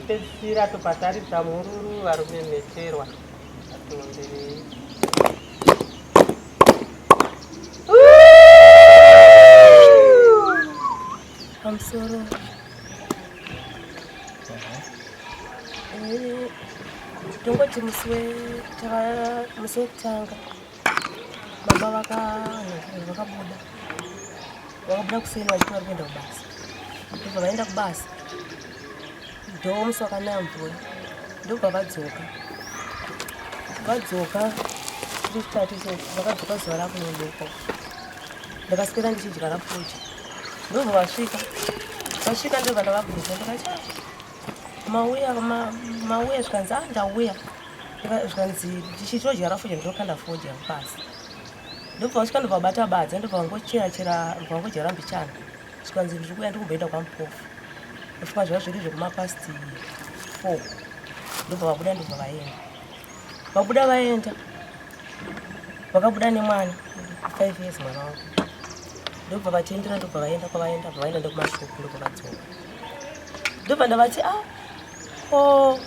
Pekupedzisira tobva taridza mhururu varume mheterwa. Ngatiomberei. Pamusoro. Tongoti musi wekutanga baba vakabuda vakabuda kuseni vachiti vari kuenda kubasa ndobva vaenda kubasa dhoo musi wakanaya mvura ndobva vadzoka vadzoka chitatu vakadzoka zuva rakunodoko ndakaswera ndichidyara futi ndobva vasvika vasvika ndobva ndavabvunza ndikati ah, mauya mauya zvikanzi ah ndauya zvikanzi tichitodyara fodya ndinokanda fodya pasi ndobva vasvika ndobva vabata badza ndobva vangochera chera vangodyara mbichana zvikanzi ndiri kuuya ndikumboenda kwamupofu ndofunga zvaiva zviri zvekumapast four ndobva vabuda ndobva vaenda vabuda vaenda vakabuda nemwana five years mwana wangu ndobva vatendera ndobva vaenda kwavaenda bva vaenda ndekumashop ndobva vadzoka ndobva ndavati a ah, ko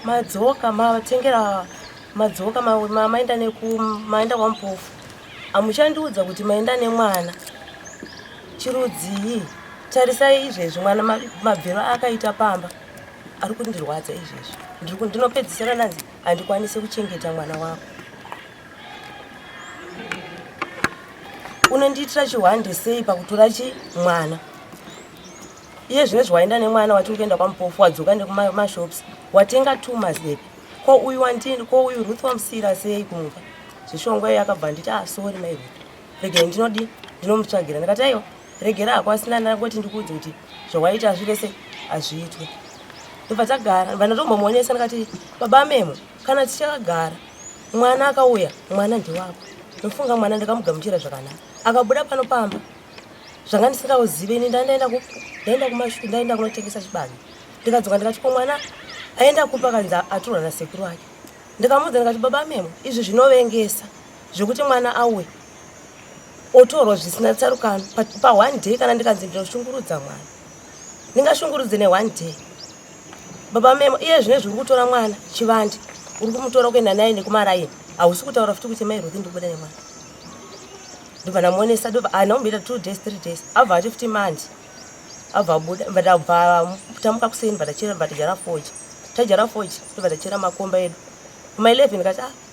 madzoka matengera madzoka maenda neku maenda kwamupofu hamuchandiudza kuti maenda nemwana chirudzii tarisai izvezvi mwana mabviro akaita pamba ari kundirwadza izvezvi ndinopedzisira ndanzi handikwanise kuchengeta mwana wako unondiitira chihwande sei pakutora chi mwana iye zvino zvawaenda nemwana wati ukuenda kwamupofu wadzoka nekumashops watenga two mazepe ko uyu wandini ko uyu ruth wamusiyira sei kumupa zvishongo iye akabva nditi ah sorry mai ruth regei ndinodi ndinomutsvagira ndikati aiwa regera hako asina ndangoti ndikuudze kuti zvawaita hazviite sei hazviitwe ndobva tagara ndobva ndatombomuonesa ndikati baba memo kana tichakagara mwana akauya mwana ndewako ndofunga mwana ndakamugamuchira zvakanaka akabuda pano pamba zvanga ndisingauzive ini ndandaenda ndaenda kumashu ndaenda kunotengesa chibage ndikadzoka ndikati ko mwana aenda kupa kanzi atorwa nasekuru ake ndikamuudza ndikati baba memo izvi zvinovengesa zvekuti mwana auye otorwa zvisina tsarukano pa one day kana ndikanzi ndinoshungurudza mwana ndingashungurudze ne one day baba memo iye zvine zviri kutora mwana chivande uri kumutora kuenda naye nekumaraini hausi kutaura futi kuti mai ruthi ndikubuda nemwana ndobva ndamuonesa ndobva ah, ndakumboita two days three days abva ati futi mandi abva abuda bva ndabva tamuka kuseni bva tachera bva tajara foji tajara foji ndobva tachera makomba edu kuma 11 ndikati ah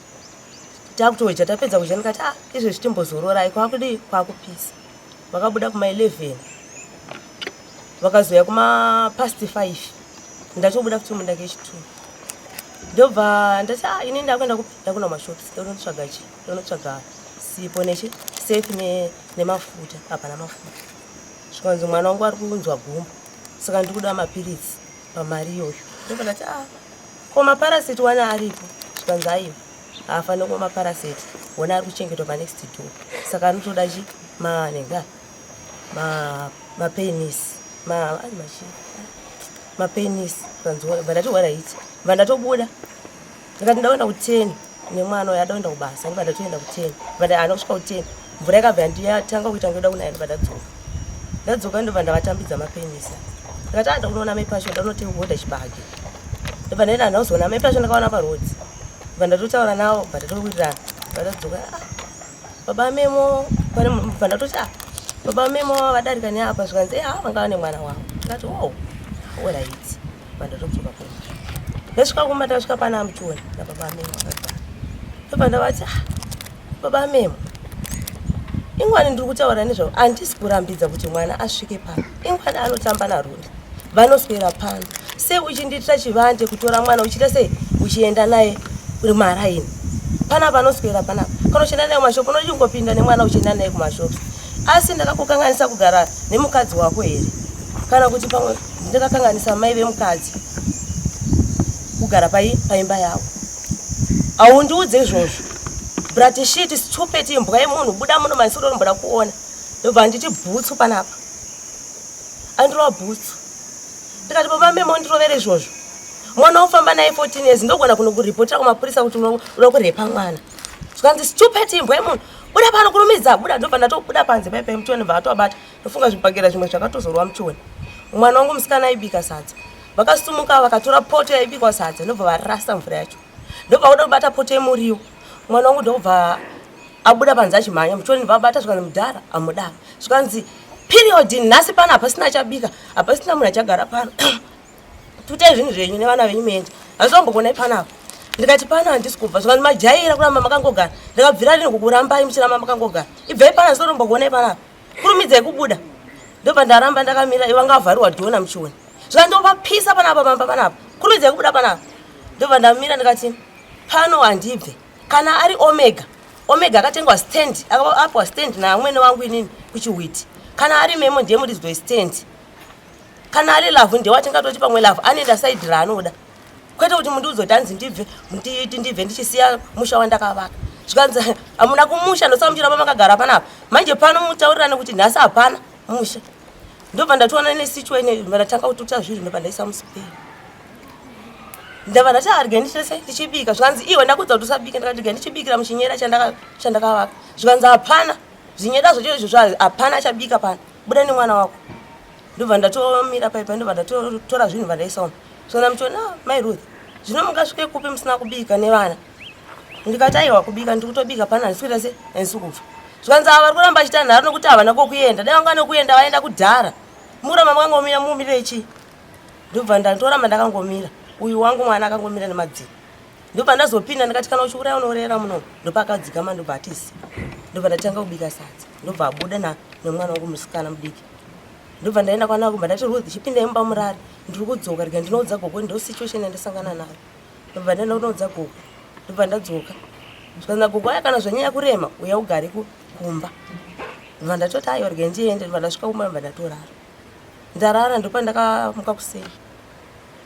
takutodya tapedza kudya ndikati ah izvezvi timbozororai kwakudii kwakupisa vakabuda kuma 11 vakazouya kuma past 5 ndatobuda futi munda kechi 2 ndobva ndati ah ini ndakuenda kupi ndakuenda kumashops ndonotsvaga chi ndonotsvaga sipo nechi safe ne, nemafuta hapana mafuta zvikanzi mwana wangu ari kunzwa gumbo saka ndiri kuda mapiritsi pamari iyoyo ndobva ndati ah ko maparaseti wana aripo zvikanzi aiwa haafaniri kumwa maparaseti wona ari kuchengetwa panext door saka anotoda chi manenga mapenis mapenis bva ndati horaiti bva ndatobuda ndikati ndakuenda kuteni nemwana uyo adakuenda kubasa ndibva ndatoenda kuteni bva haana kusvika kuteni mvura yakabva yandiyatanga kuita ngoida kunaya ndibva ndadzoka ndadzoka ndobva ndavatambidza mapenisa ndikati ah ndakunoona mai pasho ndanotehodha chibage ndobva ndaenda handauzoona mai pasho ndakaona parodzi bva ndatotaura navo bva tatowirirana bva ndadzoka ah baba memo bva ndatoti ah baba memo vadarika neapa zvikanzi eh, ah vanga vane mwana wavo ndikati oh orit bva ndatodzoka kumba ndasvika kumba ndasvika pana muchiona nababa memo akagara ndobva ndavati ah baba memo ingwani ndiri kutaura nezvavo handisi kurambidza kuti mwana asvike pano ingwani anotamba narundi vanoswera pano sei uchindiitira chivande kutora mwana uchiita sei uchienda naye maraini panapa anoswera panapa kana uchienda naye kumashopu unochingopinda nemwana uchienda naye kumashopu asi ndakakukanganisa kugara nemukadzi wako here kana kuti pamwe ndakakanganisa mai vemukadzi kugara pai paimba yavo haundiudze izvozvo brat shit stupid imbwa yemunhu buda muno manisoro unomboda kuona ndobva handiti bhutsu panapa andirova bhutsu ndikati baba memo ndirovere izvozvo mwana wofamba naye 14 years ndogona kunokuripotera kumapurisa kuti unoda kurepa mwana zvikanzi stupid imbwa yemunhu buda pano kurumidza buda ndobva ndatobuda panze paipai muchione bva atobata ndofunga zvibhakera zvimwe zvakatozorwa muchione mwana wangu musikana aibika sadza Vakasumuka vakatora poto yaibikwa sadza ndobva varasa mvura yacho. Ndobva voda kubata poto yemuriwo. Mwana wangu ndobva abuda panze achimhanya muchioni vabata zvikanzi mudhara amudaro. Zvikanzi period nhasi pano hapasina achabika, hapasina munhu achagara pano. Tutai zvinhu zvenyu nevana venyu muende. Hazvombokonai panapa. Ndikati pano handisi kubva zvikanzi majaira kuramba makangogara. Ndakabvira rini kukurambai muchiramba makangogara. Ibvai pano handisi panapa. Kurumidzai kubuda. Ndobva ndaramba ndakamira ivo vanga vavharirwa dhona muchioni. Zvikanzi ndopapisa panapa pamba panapa. Kurumidzai kubuda panapa. Ndobva ndamira ndikati pano handibve. Kana ari Omega, Omega akatengwa stand, akapiwa stand naamwene wangu inini kuchihwiti. Kana ari Memo ndiye muridzi westand. Kana ari Love ndiye watingatoti pamwe Love anoenda side raanoda. Kwete kuti mundiudze kuti hanzi ndibve, nditi ndibve ndichisiya musha wandakavaka. Zvikanzi hamuna kumusha ndosaka muchiramba makagara panapa. Manje pano mutaurirane kuti nhasi hapana musha. Ndobva ndatoona nesituation ndobva ndatanga kututa zvinhu ndobva ndaisa musiperi. Ndabva ndati arege ndichese ndichibika zvikanzi iwe ndakuudza kuti usabike ndikati rega ndichibikira muchinyera chandakavaka. Zvikanzi hapana zvinyera zvacho izvozvo hapana achabika pano buda nemwana wako. Ndobva ndatomira paipa ndobva ndatotora zvinhu vandaisa umu. So ndamuchiona ah, mai Ruth zvino mungasvike kupi musina kubika nevana. Ndikati aiwa kubika ndiri kutobika pano handisi kuita se handisi kubva. Zvikanzi ava vari kuramba achiita nharo nokuti havana kokuenda dai vanga nekuenda vaenda kudhara. Muramba makangomira mumirire chii? Ndobva ndatoramba ndakangomira uyu wangu mwana akangomira nemadziro. Ndobva ndazopinda ndikati kana uchiuraya unourayira muno. Ndopakadzikama ndobva atisi. Ndobva ndatanga kubika sadza. Ndobva abuda nemwana wangu musikana mudiki. Ndobva ndaenda kwana kumba ndati Ruth chipindai mumba murare ndiri kudzoka rega ndinoudza gogo ndo situation yandasangana nayo. Ndobva ndaenda kunoudza gogo. Ndobva ndadzoka. Zvikanzi nagogo aya kana zvanyanya kurema uya ugare kumba. Ndobva ndatoti aiwa rega ndiende ndobva ndasvika kumba ndobva ndatorara. Ndarara ndopandakamuka kuseni.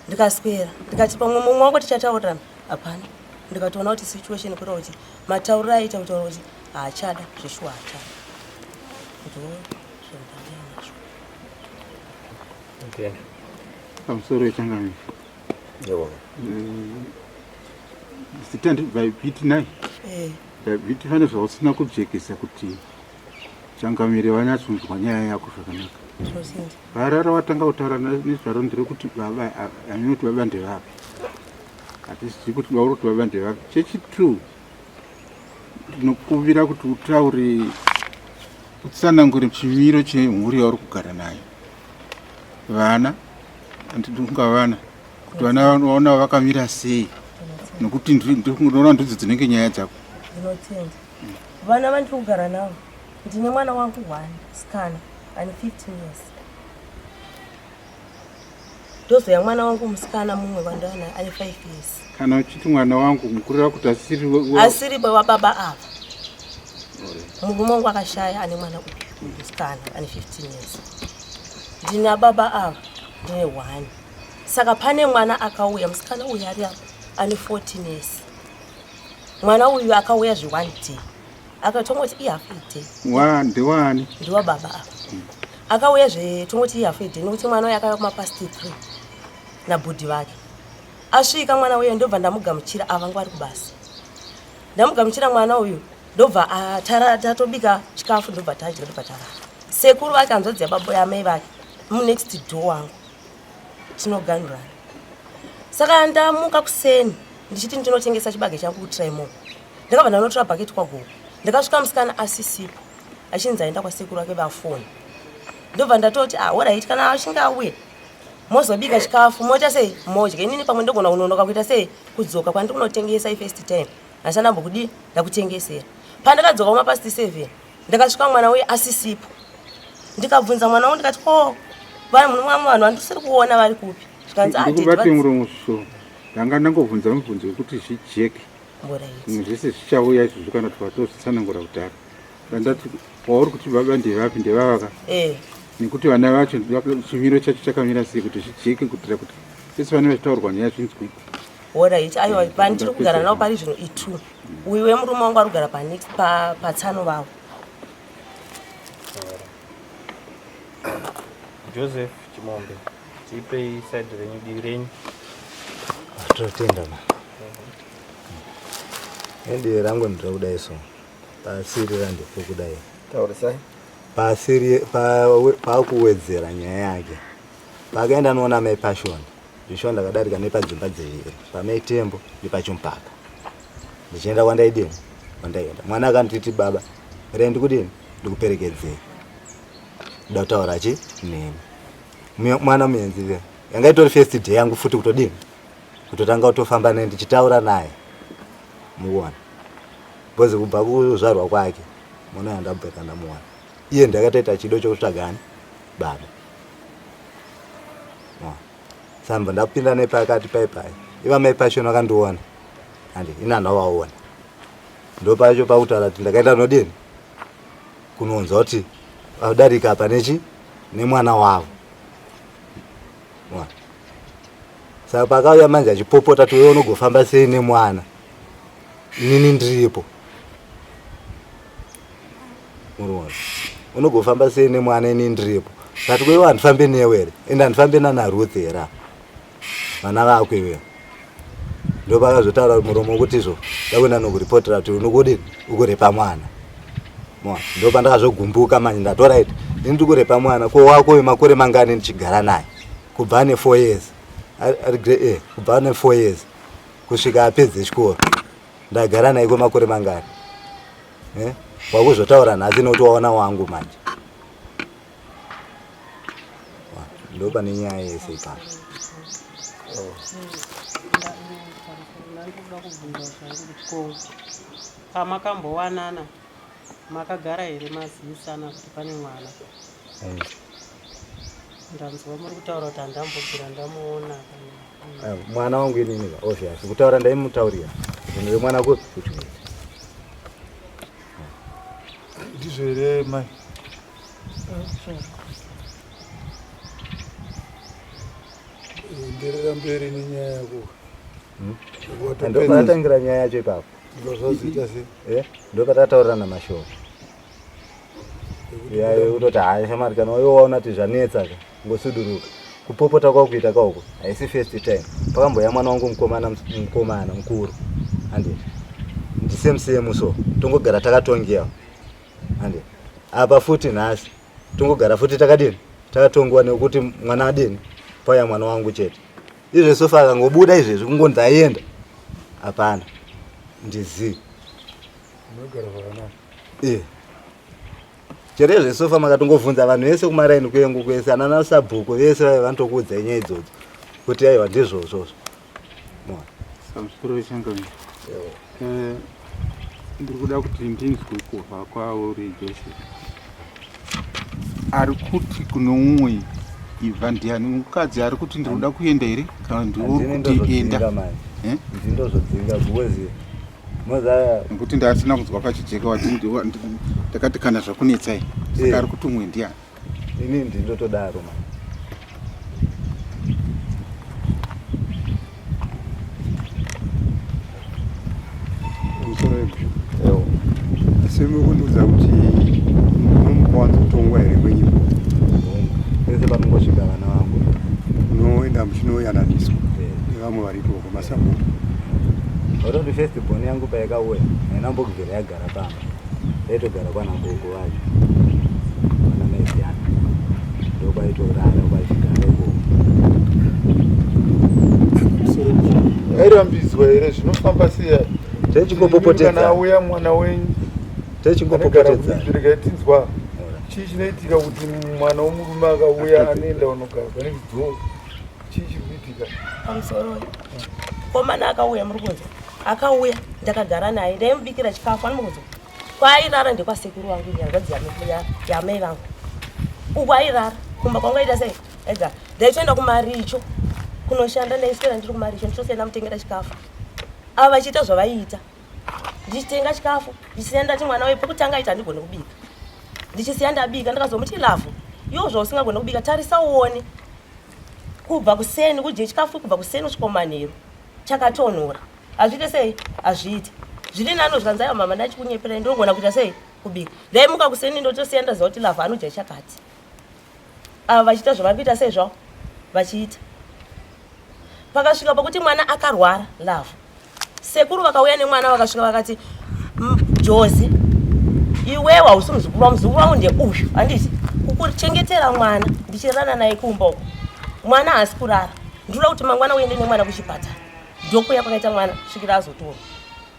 Ndikaswera ndikati pamwe mumwe wangu tichataurirana hapana. Ndikatoona kuti situation kureva kuti matauriro aiita kutaura kuti haachada zveshuwa haachada. Ndo zvandandinazvo. Okay. Pamusoro yechangamire. Yebo. Zita ndibvaibiti nai. Eh. Bvaibiti pane zvausina kujekesa kuti changamire vanyatsonzwa nyaya yako zvakanaka. Tinotenda. Vara rawatanga kutaura nezvaro nderekuti baba anoti baba ndevapi. Hatizivi kuti vauri kuti baba ndevapi. Chechitwo ndinokumbira kuti utaure utsanangure chimiro chemhuri yauri kugara nayo. Vana handiti vana kuti vana vaona vakamira sei nokuti ndinoona ndidzo dzinenge nyaya dzako. Ndinotenda. Vana vandiri kugara navo ndine mwana wangu one musikana ane 15 years. Ndozoya mwana wangu musikana mumwe wandana ane 5 years. Kana uchiti mwana wangu mukureva kuti asiri asiri wababa ava. Murume wangu akashaya ane mwana uyu musikana ane 15 years. Ndina baba ava ndine one. Saka pane mwana akauya musikana uyu ari apa ane 14 years. Mwana uyu akauya zve one day. Akatongoti ihalf a day. Wa ndewani? Ndiwa baba ava. Akauya zve tongoti ihalf a day nokuti mwana uyu akauya kuma past 3 nabhudhi vake. Asvika mwana uyu ndobva ndamugamuchira ava nguva ari kubasa. Ndamugamuchira mwana uyu ndobva tatobika chikafu ndobva tadya ndobva tarara. Sekuru vake hanzvadzi yababa yamai vake munext door wangu tinoganurana. Saka ndamuka kuseni ndichiti ndinotengesa chibage changu kuTraimore. Ndakabva ndanotora bhaketi kwagogo. Ndakasvika musikana asisipo achinzi aenda kwasekuru vake vafoni. Ndobva ndatoti ah alright kana achinge auya mozobika chikafu moita sei modya inini pamwe ndogona kunonoka kuita sei kudzoka kwandiri kunotengesa ifirst time handisati ndambokudii ndakutengesera. Pandakadzoka kuma past 7 ndakasvika mwana uye asisipo. Ndikabvunza mwana wangu ndikati ko vanhu vamwe vanhu vandisiri kuona vari kupi? Zvikanzi ah Ndikubate muromo so ndanga ndangobvunza mubvunzo wekuti zvijeke. Zvimwe zvese zvichauya izvozvo kana kuti vatozvitsanangura kudhara. Ndandati wauri kuti baba ndevapi ndevavaka. Eh. Nekuti vana vacho chimiro chacho chakamira sei kuti zvijeke kuitira kuti vese vanenge vachitaurwa nyaya zvinzwike. Alright, aiwa pandiri kugara navo pari zvino i2. Uyu wemurume wangu ari kugara panext patsano vavo. Joseph Chimombe, tipei side renyu divi renyu. Tinotenda ma. Divi rangu ndiri kudai so. Pasiri randipo kudai. Taurisai. Pasiri pakuwedzera nyaya yake. Pakaenda noona mai Passion. Ndishuwa ndakadarika nepadzimba dziviri, paMaitembo nepaChimpaka. Ndichienda kwandaidini? Kwandaienda. Mwana akanditi baba, regai ndikudini? Ndikuperekedzei. Ndoda kutaura chi nemi. Mwana muenzi ve. Yanga itori first day yangu futi kutodini? Kutotanga kutofamba naye ndichitaura naye. Mukuona. Because kubva kuzvarwa kwake mwana yandabveka ndamuwana. Iye ndakatoita chido chokutsvagani baba. Samba ndapinda nepakati pai pai. Iva mai Passion vakandiona. Handi ini handina kuvaona. Ndopacho pakutaura kuti ndakaenda nodini? Kunonzwa kuti vadarika apa nechi nemwana wavo. Mwana. Saka pakauya manje achipopota kuti wewe unogofamba sei nemwana. Inini ndiripo. Muruona. Unogofamba sei nemwana ini ndiripo. Ndati kwewe handifambe newe here? Ende handifambe nana Ruth here apa? Vana vako iwewe. Ndopakazotaura muromo wekuti izvo ndakuenda nokuripotera kuti unokudini ukurepa mwana. Mwana. Ndopandakazogumbuka manje ndati alright ini ndikurepa mwana ko wako uyu makore mangani ndichigara naye kubva ane 4 years ari grade A kubva ane 4 years kusvika apedze chikoro ndagara naye kwemakore mangani eh? Wakuzotaura nhasi nekuti waona wangu manje ndo pane nyaya yese ipapo. Ndandoda kubvunza zvangu kuti ko pamakambowanana makagara here mazivisana kuti pane mwana? Ndanzwa muri kutaura kuti handambobvira ndamuona kana Mwana wangu inini ka obvious kutaura ndaimutaurira kuti ndiri mwana kupi kuchikoro. Ndizvo here mai? Enderera mberi nenyaya yako. Ndopatatangira nyaya yacho ipapo. Ndozvazoita sei? Eh, ndopatataurira namashoko. Yayo kutoti hayi shamwari kana iwe waona kuti zvanetsa ka ngosuduruka. Kupopota kwakuita kauko haisi first time. Pakamboya mwana wangu mukomana mukomana mukuru. Handiti. Ndisame same so tongogara takatongewa. Handiti. Apa futi nhasi tongogara futi takadini? Takatongewa nekuti mwana adini? Pauya mwana wangu chete. Izvezvi sofa akangobuda izvezvi kungonzi aenda. Hapana. Ndizii. Unogara zvakanaka. Eh. Chero zvesofa makatongovhunza vanhu vese kumaraini kwengu kwese anana sabhuku vese vaiva vanotokuudzai nyaya idzodzo kuti aiwa ndizvozvozvo. Mona. Samusoro wechangamire. Eh, ndiri kuda kuti ndinzwe kubva kwauri Joseph. Ari kuti kuno umwe ibva ndiani? Mukadzi ari kuti ndiri kuda kuenda here kana ndiwe uri Handini kuti ndozodzinga enda? manje. Eh? Ndini ndozodzinga because moza Nekuti ndasina kunzwa pachijeka wati ndakati kana zvakunetsai. Saka Eh. ari kuti umwe ndiani? ini ndindotodaro manje. Musoro webhishu. Ewo. Asi mukundiudza kuti munomuwanza kutongwa here kwenyu? Pese panongosvika vana vangu. Munoenda muchinoyananiswa Eh. nevamwe varipo kumasabhuku. Watoti first born yangu payakauya haina mbobvira yagara pamba. Yaitogara kwana gogo vacho. Vana maiziyana. Ndokwaitorara kwachigara ikoko. Airambidzwa here zvinofamba sei? Techingopopotedza. Kana auya mwana wenyu Techingopopotedza. regai tinzwa chii chinoitika kuti mwana womurume akauya anoenda unogara pane chidzoo chii chiri kuitika? Pamusoro komana akauya, muri kunzwa, akauya ndakagara naye, ndaimubikira chikafu ani mukunzwa. Kwaairara ndekwasekuru vangu, nyangadzi yamai vangu. Uku airara kumba kwangu aita sei aigara. Ndaitoenda kumaricho kunoshanda, ndaiswera ndiri kumaricho ndichitosiya ndamutengera chikafu. Ava vachiita zvavaiita, ndichitenga chikafu ndichisiya ndati mwana wepo pekutanga aiti handigoni kubika, ndichisiya ndabika. Ndikazomuti lavhu iwo zvausingagoni kubika, tarisa uone kubva kuseni kudye chikafu kubva kuseni kusvika manheru chakatonhora, hazviite sei, hazviite zviri nano. Zvikanzi aiwa mama, ndachikunyeperai, ndinogona kuita sei kubika. Ndaimuka kuseni ndotosiya ndaziva kuti lavhu anodya chakati. Ava vachiita zvavari kuita sei zvavo vachiita. Pakasvika pakuti mwana akarwara lavhu, sekuru vakauya nemwana vakasvika vakati, Jozi, iwewe hausi muzukuru wangu, muzukuru wangu ndeuyu, handiti kukuchengetera mwana ndichirara naye kumba uko, mwana haasi kurara. Ndinoda kuti mangwana uende nemwana kuchipatara. Ndokuya kwakaita mwana svikira azotorwa.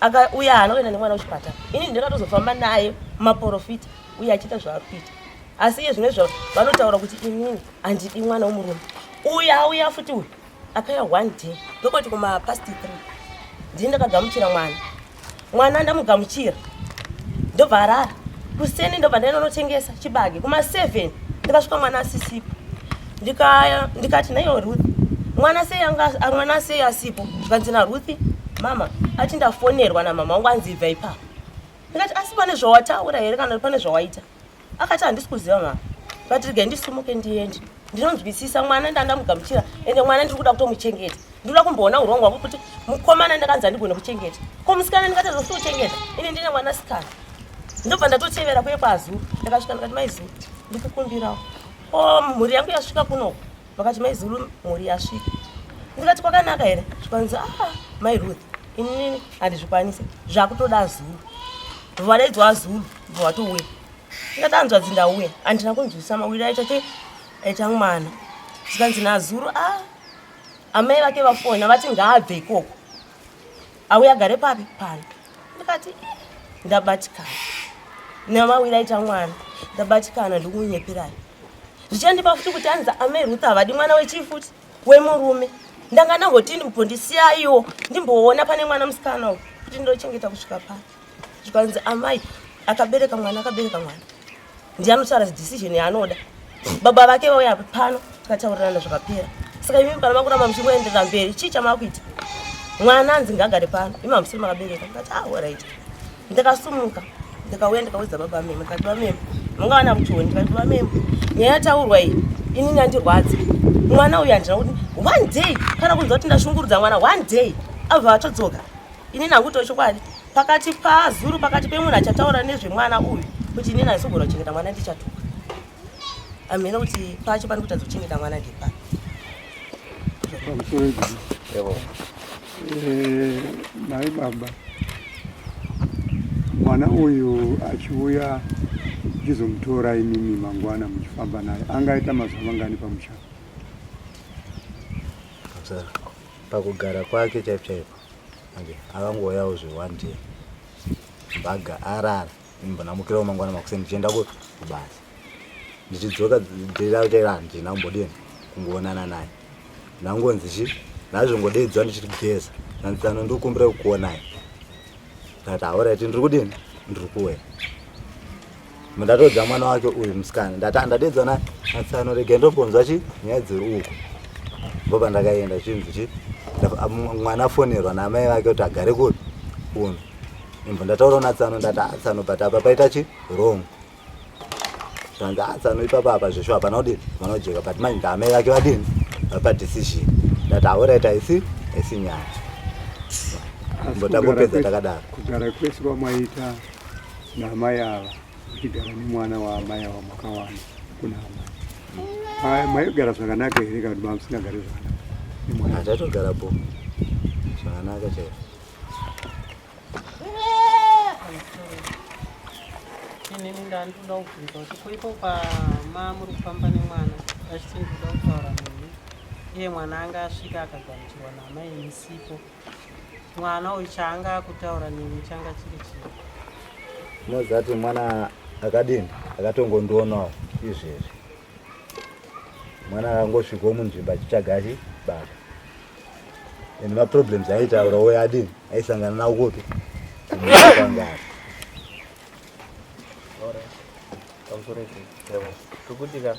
Akauya haana kuenda nemwana kuchipatara. Ini ndakatozofamba naye maporofita uye achiita zvaari kuita. Asi iye zvino izvo vanotaura kuti inini handidi mwana wemurume. Uyu auya futi uyu akauya one day ndokuti kuma past 3 ndini ndakagamuchira mwana. Mwana ndamugamuchira ndobva arara kuseni ndobva ndaenda notengesa chibage kuma 7 ndikasvika mwana asisipo ndikaya ndikati naiyo Ruth mwana sei anga mwana sei asipo zvikanzi naRuth mama ati ndafonerwa namama wangu anzi ibva ipapo ndikati asi pane zvawataura here kana pane zvawaita akati handisi kuziva mama but regai ndisimuke ndiende ndinonzwisisa mwana ndandamugamuchira ende mwana ndiri kuda kutomuchengeta ndinoda kumboona urongwa hwangu kuti mukomana ndakanzi handigone kuchengeta ko musikana ndingatadza kutochengeta ini ndine mwanasikana ndobva ndatotevera kuye kwazuru ndakasvika ndikati maizuru ndikukumbirawo o mhuri yangu yasvika kunoko vakati maizuru mhuri yasvika ndikati kwakanaka here zvikanzi a ah, mai ruth inini handizvikwanise zvakutoda zuru vadaidzwa zulu bva watouya ndikati hanzvadzi ndauya handina kunzwisisa mawiri aita che aita mwana zvikanzi nazuru a ah, amai vake vafona vati ngaabve ikoko auya agare papi pano ndikati ndabatikana nemawiri aita mwana ndabatikana ndikunyeperai zvichandipa futi kuti anzi amai ruth havadi mwana wechii futi wemurume ndanga ndangoti ndimbondisiyaiwo ndimboona pane mwana musikana uyu kuti ndochengeta kusvika pano zvikanzi amai akabereka mwana akabereka mwana ndiye anotaura decision yaanoda baba vake vauya pano tikataurirana zvakapera saka imi kana makuramba muchingoenderera mberi chii chamakuita mwana anzi ngaagare pano imi hamusiri makabereka ndikati ah orit ndakasumuka ndikauya ndikaudza baba memo ndikati baba memo mungawana mutoni ndikati baba memo nyaya yataurwa iyi inini andirwadzi mwana uyu handina kuti one day kana kunzwa kuti ndashungurudza mwana one day abva atodzoka inini hangu to chokwadi pakati pazuru pakati pemunhu achataura nezvemwana uyu kuti inini handisogona kuchengeta mwana ndichatuka amhena kuti pacho pane kutadza kuchengeta mwana ndepa pamusoro eh, mai baba mwana uyu achiuya muchizomutora imimi mangwana muchifamba naye angaita mazuva mangani pamusha pakugara kwake chaipo chaipo manje akangouyawo zve one day mbaga arara imbonamukirawo mangwana makuseni ndichienda kubasa ndichidzoka ndirachaira handina kumbodini kungoonana naye ndangonzi chi ndazvongodeidzwa ndichigeza ndanzano ndikukumbira kukuonai ndati hauraiti ndiri kudini ndiri kuuya Ndatodza mwana wake uyu musikana ndati andadedzwa na natsano rega ndombonzwa chi nyaya dziri uku ndipo pandakaenda chinzi chi mwana afonerwa naamai vake kuti agare kupi kuno imbo ndataura natsano ndati atsano but apa paita chi wrong zvanzi atsano ipapa apa zvesho hapana kudini hapana kujeka but manje ndaamai vake vadini vapa decision ndati aorit haisi haisi nyaya imbo tangopedza takadaro kugara kwese kwamaita naamai ava uchigara nemwana waamai ava makawana kuna amai maigara zvakanaka here kana kuti mamusingagari zvakanaka nemwana tatogara po zvakanaka chaizvo inini ndandoda kubvunza kuti kuipo pama muri kufamba nemwana achiti ndinoda kutaura nemi iye mwana anga asvika akagamuchirwa naamai misipo Mwana uyu chaanga akutaura nemi changa chiri chii? Unoziva kuti mwana akadini akatongondionawo izvezvi. Mwana akangosvikawo munzvimbo achitsvaga chi baba. And maproblems aitaura uye adini aisangana nawo kupi? Kumusha kwanga ari. Pamusoro izvo. Zvekuti ka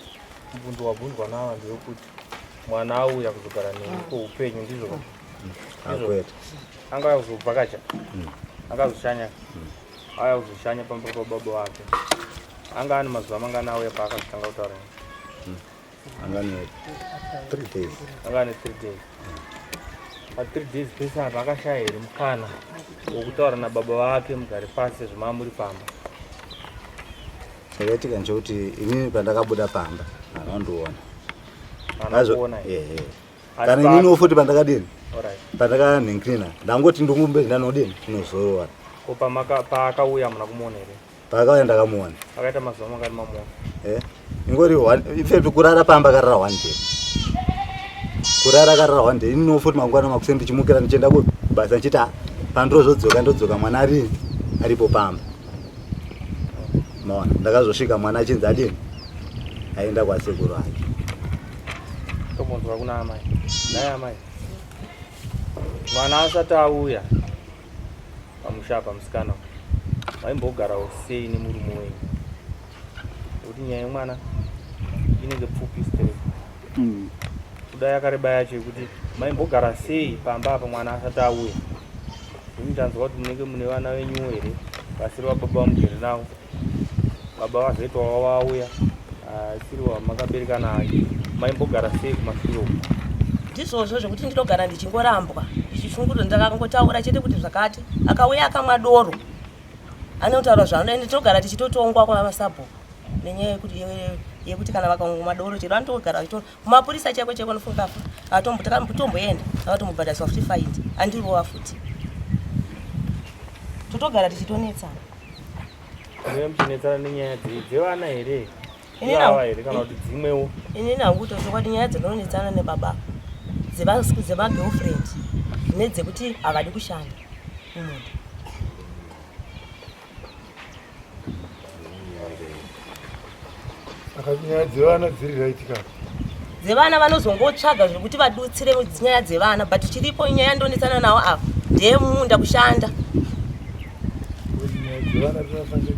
mubvunzo wabvunzwa nawa ndewekuti mwana auya kuzogara neni kweupenyu ndizvo Akwete. Anga auya kuzobvakacha. Akazoshanya. Auya kuzoshanya pamba pababa wake. Anga ane mazuva mangani auya paakazotanga kutaura neni? Anga ane 3 days. Anga ane 3 days. Pa 3 days pese apa akashaya here mukana wokutaura nababa vake mugare pasi sezvo mava muri pamba? Chakaitika ndechekuti inini pandakabuda pamba haana kundiona. Haana kuona here? Ehe. Kana ininiwo futi pandakadini? Pandakanhingrina ndangoti ndungumbe ndanodini ndinozorora. Ko pamaka paakauya hamuna kumuona here? Paakauya ndakamuona. Akaita mazuva mangani mamuona? Eh? Ingori one in fact kurara pamba akarara one day. Kurara akarara one day ininiwo futi mangwana makuseni ndichimukira ndichienda kubasa ndichiti ah, pandozodzoka ndodzoka mwana ari aripo pamba. Maona ndakazosvika mwana achinzi adini aenda kwasekuru ake. Tombonzwa kuna amai. Nhai amai. Mwana asati auya pamusha apa musikana maimbogarawo sei nemurume wenyu? Nekuti nyaya yemwana inenge pfupi straight. Kuda yakareba yacho yekuti maimbogara sei pamba apa mwana asati auya. Ini ndanzwa kuti munenge mune vana venyuwo here vasiri vababa vamugere navo. Baba vazoitwa vauya asiri wamakabereka naye. Maimbogara sei kumashure uko? Ndizvozvo zvekuti ndinogara ndichingorambwa ndichishungurudzwa ndakangotaura chete kuti zvakati akauya akamwa doro anotaura zvaanoda ende tinogara tichitotongwa kwamasabhuku nenyaya yekuti yekuti kana vakangomwa doro chero anotogara achitora kumapurisa chaiko chaiko anofunga afa atomboenda akatombobhadhariswa futi faindi andirova futi totogara tichitonetsana. Munenge muchinetsana nenyaya dzei dzevana here? Ivava here kana kuti dzimwewo? Inini hangu kuti chokwadi nyaya dzinonetsana nebaba dzemagirlfriend nedzekuti havadi kushanda mumunda. Saka nyaya dzevana dziri right ka? Dzevana vanozongotsvaga zvekuti vadutsire nyaya dzevana but chiripo nyaya ndonetsana nawo ava ndeyemunda kushanda. Nyaya dzevana dzinofanira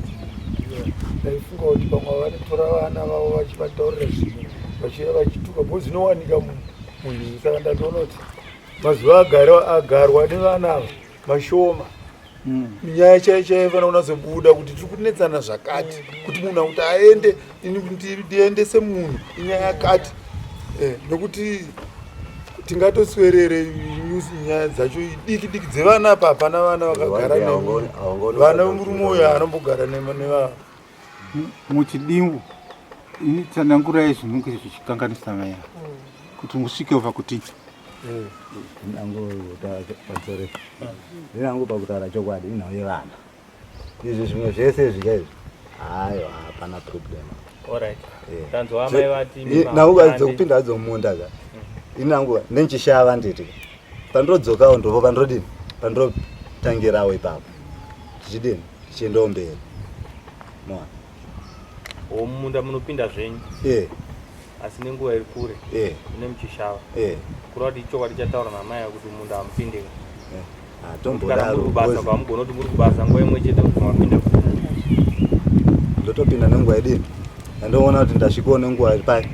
ndaifunga kuti pamwe vanotora vana vavo vachivataurira zvinhu vachiuya vachituka because zvinowanika munhu saka ndatoona kuti mazuva agarwa nevana ava mashoma nyaya chaiyo chaiyo ifana kunatsobuda kuti tiri kunetsana zvakati kuti munhu akuti aende ndiendese munhu inyaya yakati eh, nokuti tingatoswerere nyaya dzacho diki diki dzevana apa hapana vana vakagara vana vemurume uyo anombogara nevava Muchidimbu ini tsanangurai zvinenge zvichikanganisa mai ava kuti musvike pakuti Ndinangu pakutaura chokwadi inhau yevana izvi zvimwe zvese izvi chaizvo hayo hapana problem. Alright. Tanzwa amai vati nhau dzekupinda hadzo mumunda ka inangu nenchishava nditi pandrodzokawo ndopo pandrodini pandrotangirawo ipapo tichidini tichiendawo mberi moona o mumunda munopinda zvenyu eh asi nenguva iri kure eh mune muchishava eh kureva kuti ichokwadi chataura namai kuti munda hamupinde eh kana atombodaro muri kubasa kwamugona kuti muri kubasa nguva imwe chete kuti mapinda ndotopinda nenguva yedini yandoona kuti ndasvikawo nenguva iri pai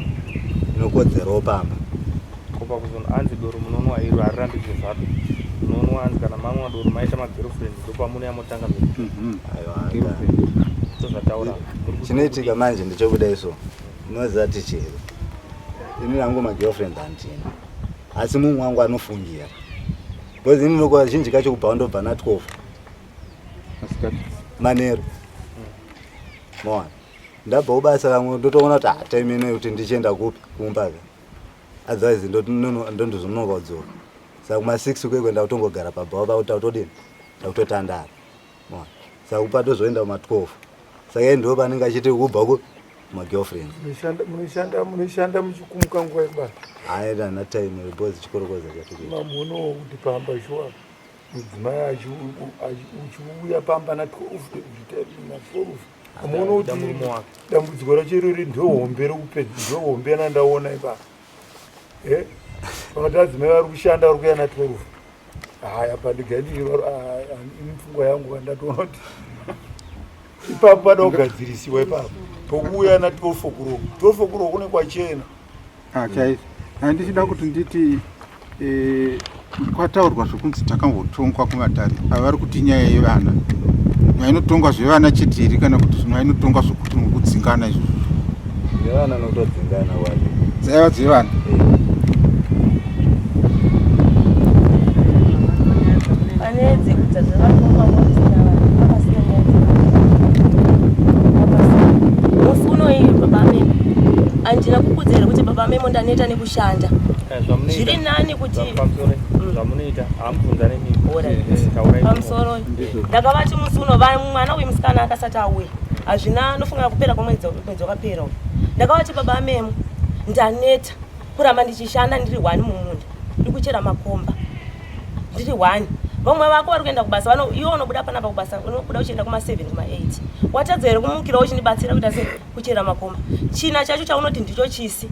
inokodzerawo pamba kopa kuzono anzi doro munonwa iro harirambidzwe zvaro munonwa anzi kana mamwa doro maita magirlfriend ndopamunoya motanga Mhm. aiwa ndozvataura chinoitika manje ndechekudai so unoziva tichiri ini rangu magirlfriend handina asi mumwe wangu anofungira because ini nokuva zhinji kacho kubva ndobva na 12 Masikati. manheru maona ndabva kubasa kamwe ndotoona kuti ah, time ino yekuti ndichienda kupi kumba ka otherwise ndondozononoka kudzoka saka kuma 6 kwekwe ndakutongogara pabhawa pakuti takutodini takutotandara maona saka kupa tozoenda kuma 12 saka iye ndo panenge achiti kubva ku magirlfriends Munoshanda munoshanda muchikumuka nguva yekubasa hayi hana time because chikorokoza chatikuita mamuonawo kuti pamba shuwa mudzimai uchiuya pamba na 12 na 12 amuona Ada kuti murume wake. dambudziko racho irori ndohombe rekupedza ndohombe yandaona ipapa Eh, vakati adzimai vari kushanda vari kuuya na 12 haya pandigai ini pfungwa yangu kandatoona kuti ipapo pada kugadzirisiwa ipapo pokuuya na 12 o'clock 12 o'clock kune kwachena Ah, chaizvo handichida kuti nditi eh, kwataurwa zvokunzi takambotongwa kumatare avari kuti nyaya yevana nyaya inotongwa zvevana chete here kana kuti nyaya inotongwa zvokuti mukudzingana izvozvo nevana nokutodzingana wacho dzaiva dzevana Pane dzekuti dzakatongwa pasina vanhu, pasina nyaya dzevana. Musi unoyi baba Memo handina kukudza here kuti baba Memo ndaneta nekushanda. Zviri nani kuti zvamunoita hamubvunzane mimi Alright. taurai pamusoro ndakavati musi uno mwana uyu musikana akasati auya hazvina nofunga kupera kwemwedzi mwedzi wakapera uyu ndakavati baba Memo ndaneta kuramba ndichishanda ndiri hwani mumunda. Kuchera makomba ndiri one. Vamwe vako vari kuenda kubasa vano, iwe unobuda panapa kubasa unobuda uchienda kuma 7 kuma 8. Watadza here kumukira uchindibatsira kuita sei kuchera makomba? China chacho chaunoti ndicho chisi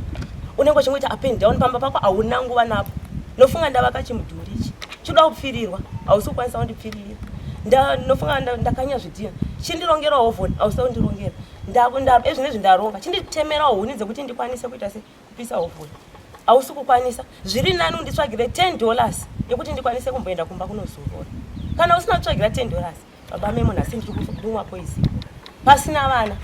unenge uchingoita up and down pamba pako, hauna nguva napo. Nofunga ndavaka chimudhuri ichi chinoda kupfirirwa, hausi kukwanisa kundipfiririra. Nofunga ndakanya zvidhina, chindirongerawo hovhoni, hausi kundirongera. Ezvinezvi ndaronga, chinditemerawo huni dzekuti ndikwanise kuita sei kupisa hovhoni, hausi kukwanisa. Zviri nani unditsvagire $10 yekuti ndikwanise kumboenda kumba kunozorora. Kana usina kutsvagira $10, baba memo, nhasi ndiri kumwa poison pasina vana.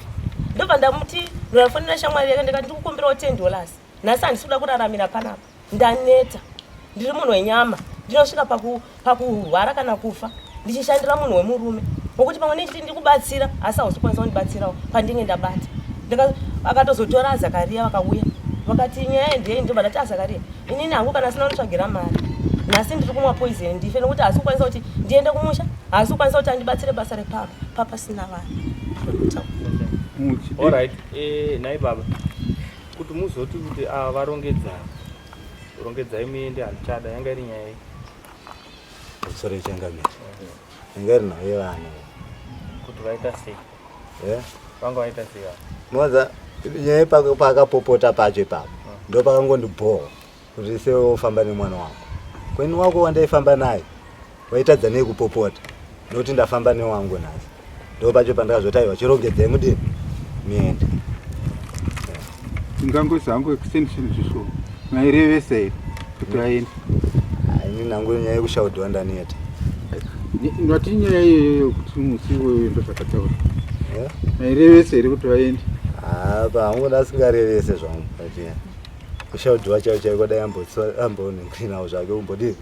Ndobva ndamuti, ndafonera shamwari yake ndikati ndikukumbirawo $10 nhasi, handisi kuda kuraramira panapa, ndaneta, ndiri munhu wenyama, ndinosvika pakurwara kana kufa ndichishandira munhu wemurume wokuti pamwe nechiti ndikubatsira asi hausi kukwanisa kundibatsirawo pandinge ndabata. Akatozotora aZakaria, vakauya vakati nyaya ndei. Ndobva ndati, aZakaria, inini hangu kana asina kunditsvagira mari nhasi ndiri kumwa poison ndife, nokuti haasi kukwanisa kuti ndiende kumusha, haasi kukwanisa kuti andibatsire basa repapa papasina vanhu. Alright, nhai baba, kuti muzoti kuti ava varongedza rongedzai muende, handichada, yanga iri nyaya iyi? Pamusoro yechangamire, yanga iri nhau yevana. Kuti vaita sei? Vanga vaita sei vana? Moza nyaya paakapopota pacho ipapo ndo pakangondibhowa kuti sewe wofamba nemwana wako, kweni wako wandaifamba naye waitadza nei kupopota nokuti ndafamba newangu nhasi? Ndo pacho pandakazoti aiwa, chirongedzai mudini muende. Ingangoisa hangu extension zvisho, mairevesa here kuti aende? Ini nangu nyaya yekushaudhiwa ndaneta. Ndati nyaya iyoyo yokuti musi iwoyo ndo zvakataura, mairevesa here kuti vaende? Apa hangu ndasingarevese zvangu, but kushaudhiwa chaicho chaiko, dai amboningirinawo zvake kumbodii,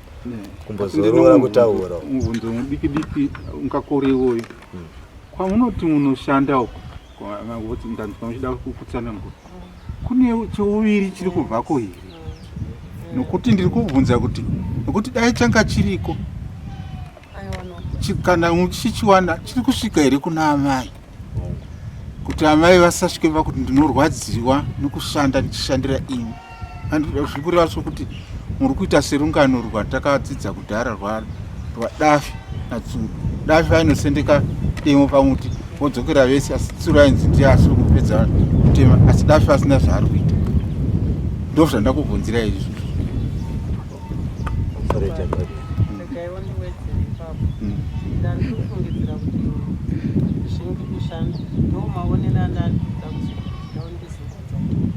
kumbozorora kutaura. Mubvunzo mudiki diki ungakore iwoyo, kwamunoti munoshanda uko, kuti ndanzwa muchida kutsanangura, kune chouviri chiri kubvako here? Nokuti ndiri kubvunza kuti nokuti dai changa chiriko, kana muchichiwana, chiri kusvika here kuna amai, kuti amai vasasvike pakuti ndinorwadziwa nokushanda ndichishandira imi? Zviri kureva sokuti muri kuita serungano rwatakadzidza kudhara rwaDafi naTsuro. Dafi ainosendeka demo pamuti, vodzokera vese, asi Tsuro ainzi ndiye asiri kupedza kutema, asi Dafi asina zvaari kuita. Ndo zvandakubvunzira izvi. Pamusoro yechangamire, Regaiwo ndiwedzere ipapo. Ndandikufungidzira kuti zvingi kushanda, ndo maonero andandikuda kuzoitawo ndizobvunza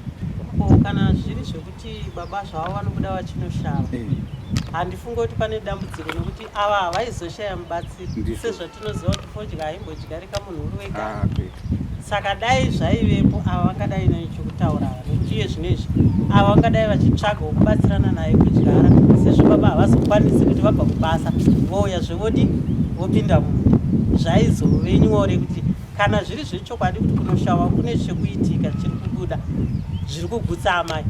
ko kana zviri zvekuti baba zvavo vanobuda vachinoshava, handifungi kuti pane dambudziko, nekuti ava havaizoshaya mubatsiri. Sezvatinoziva kuti fodya haimbodyarika munhu uri wega. Ah, kwete. Saka dai zvaivepo, ava vangadai nechokutaura ava, nekuti iye zvino izvi ava vangadai vachitsvaga wokubatsirana naye kudyara, sezvo baba havazokwanisi kuti vabva kubasa vouya zvevodi vopinda munda. Zvaizove nyore kuti kana zviri zvechokwadi kuti kunoshawa kune chekuitika chiri kubuda zviri kugutsa amai,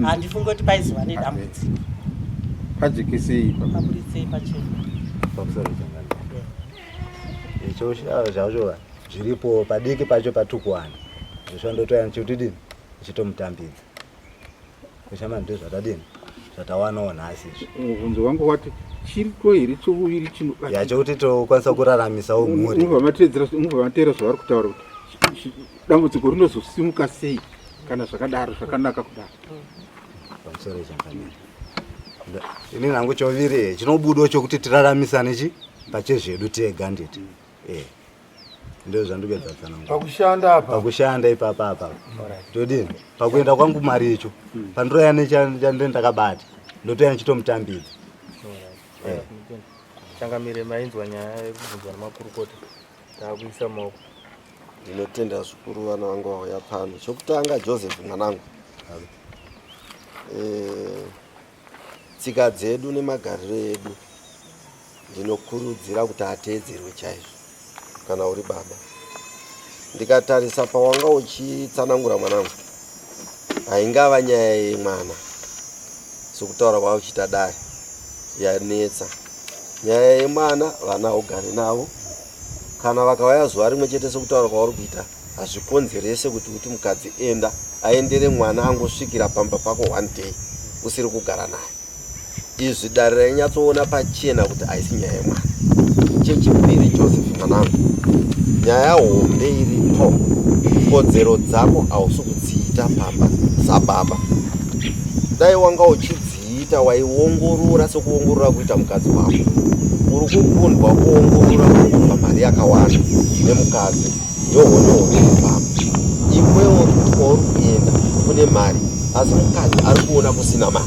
handifungi kuti paizova nedambudziko. Pajekesei. Paburitsei pachena. Pamusoro yechangamire, icho zvacho zviripo padiki pacho patukuwana zvisva, ndotoya ndichitidini, ndichitomutambidza kushama, ndo zvatadini, zvatawanawo nhasi izvi. Mubvunzo wangu wati chiriko here chouviri chinobatika? Ya, chokuti tokwanisa kuraramisawo mhuri. Mubva mateedzera, mubva mateera zvavari kutaura kuti dambudziko rinozosimuka sei kana zvakadaro zvakanaka kudaro. Pamusoro yechangamire, ini nangu choviri chinobudawo chokuti tiraramisane chi pachezvedu tega, nditi ndo zvandikuedza tsanangura. Pakushanda apa. Pakushanda ipapa apa todini, pakuenda kwangu mari icho pandiroya nechandee ndakabata, ndotoya ndichitomutambidza. Changamire, mainzwa nyaya yekubvunzwa nemakurukota, taakuisa maoko. Ndinotenda zvikuru vana vangu vauya pano. Chokutanga, Joseph mwanangu, tsika dzedu nemagariro edu ndinokurudzira kuti ateedzerwe chaizvo. Kana uri baba, ndikatarisa pawanga uchitsanangura mwanangu, haingava nyaya yemwana sokutaura kwauchiita dai yanetsa nyaya yemwana. Vana haugare navo, kana vakauya zuva rimwe chete sekutaura kwauri kuita, hazvikonzerese kuti mukadzi enda aendere mwana angosvikira pamba pako one day. usiri kugara naye. Izvi dare rainyatsoona pachena kuti haisi nyaya yemwana. Chechipiri, Joseph mwanangu, nyaya hombe iripo, kodzero dzako hausi kudziita pamba sababa. Dai wanga uchidziita waiongorora sekuongorora kuita mukadzi wako. Uri kukundwa kuongorora kukubva mari yakawanda nemukadzi ndohonohono pamba. Iwewo uri kuti kwauri kuenda kune mari asi mukadzi ari kuona kusina mari.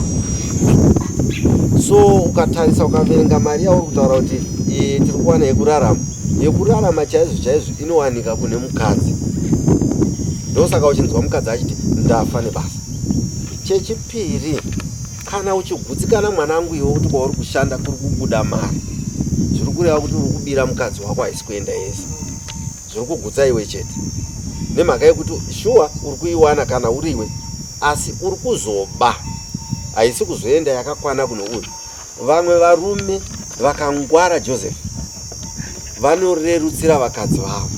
So ukatarisa ukaverenga mari yauri kutaura kuti eh, tiri kuwana yekurarama, yekurarama chaizvo chaizvo inowanika kune mukadzi. Ndosaka uchinzwa mukadzi achiti ndafa nebasa. Chechipiri, kana uchigutsikana mwanangu iwe kuti kwauri kushanda kuri kubuda mari, zviri kureva kuti uri kubira mukadzi wako haisi kuenda yese. Zviri kugutsa iwe chete nemhaka yekuti shuwa uri kuiwana kana uriwe, asi uri kuzoba, haisi kuzoenda yakakwana kune uyu. Vamwe varume vakangwara Joseph vanorerutsira vakadzi vavo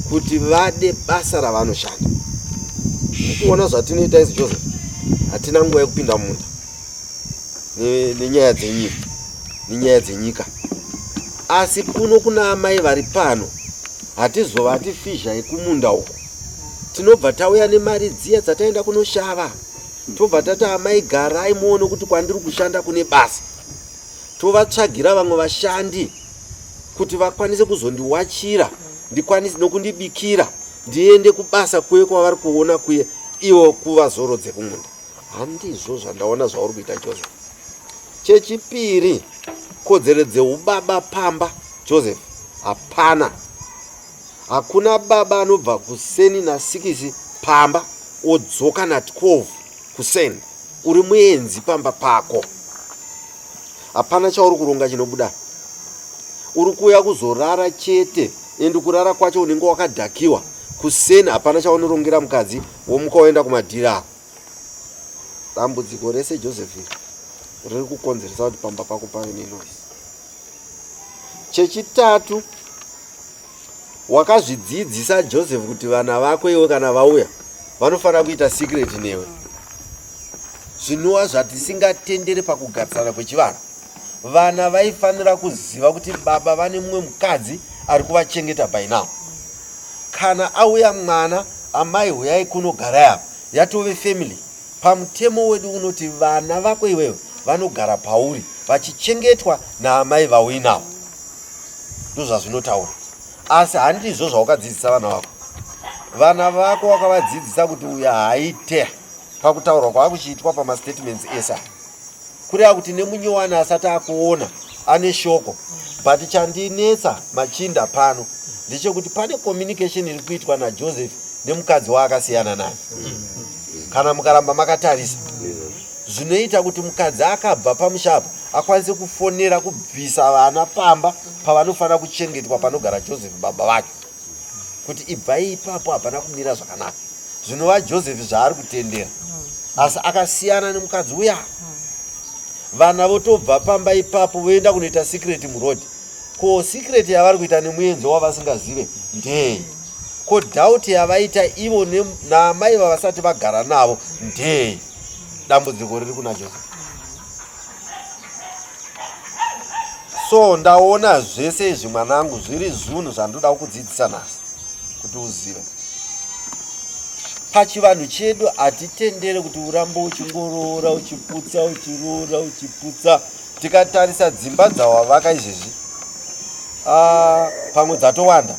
kuti vade basa ravanoshanda. Ukuona zvatinoita isu Joseph, hatina nguva yekupinda mumunda nenyaya dzenyika nenyaya dzenyika asi kuno kuna amai vari pano hatizovati fizha yekumunda uko tinobva tauya nemari dziya dzataenda kunoshava tobva tati amai garai muone kuti kwandiri kushanda kune basa tovatsvagira vamwe vashandi kuti vakwanise kuzondiwachira ndikwanise nokundibikira ndiende kubasa kuye kwavari kuona kuye ivo kuvazorodze kumunda Handizvo zvandaona zvauri kuita Joseph. Chechipiri, kodzero dzeubaba pamba Joseph hapana. Hakuna baba anobva kuseni nasikisi pamba odzoka na 12 kuseni. Uri muenzi pamba pako. Hapana chauri kuronga chinobuda. Uri kuuya kuzorara chete and kurara kwacho unenge wakadhakiwa. Kuseni hapana chaunorongera mukadzi womuka woenda kumadhiri ako. Dambudziko rese Joseph iri riri kukonzeresa kuti pamba pako pave nenoise. Chechitatu, wakazvidzidzisa Joseph kuti vana vako iwe kana vauya vanofanira kuita secret newe, zvinova zvatisingatendere pakugarisana kwechivanhu. Vana vaifanira kuziva kuti baba vane mumwe mukadzi ari kuvachengeta by now. Kana auya mwana, amai huyai kuno garai apa, yatove family. Pamutemo wedu unoti vana vako iwewe vanogara pauri vachichengetwa naamai vauinavo. Ndozvazvinotaura. Asi handizvo zvawakadzidzisa vana vako. Vana vako wakavadzidzisa kuti uya haaite pakutaurwa kwaakuchiitwa pamastatements ese aya. Kureva kuti nemunyowani asati akuona ane shoko. But chandinetsa machinda pano ndechekuti pane communication iri kuitwa naJoseph nemukadzi waakasiyana naye. Kana mukaramba makatarisa zvinoita kuti mukadzi akabva pamusha apa akwanise kufonera kubvisa vana pamba pavanofanira kuchengetwa panogara Joseph baba vake kuti ibvai ipapo hapana kumira zvakanaka zvinova Joseph zvaari kutendera asi akasiyana nemukadzi uya vana votobva pamba ipapo voenda kunoita secret muroad ko secret yavari kuita nemuenzo wavasingazive ndei ko doubt yavaita ivo naamai vavasati vagara navo ndei dambudziko riri kuna Joseph so ndaona zvese izvi mwanangu zviri zvunhu zvandoda kukudzidzisa nhasi kuti uzive pachivanhu chedu hatitendere kuti urambe uchingoroora uchiputsa uchiroora uchiputsa tikatarisa dzimba dzawavaka izvezvi ah, pamwe dzatowanda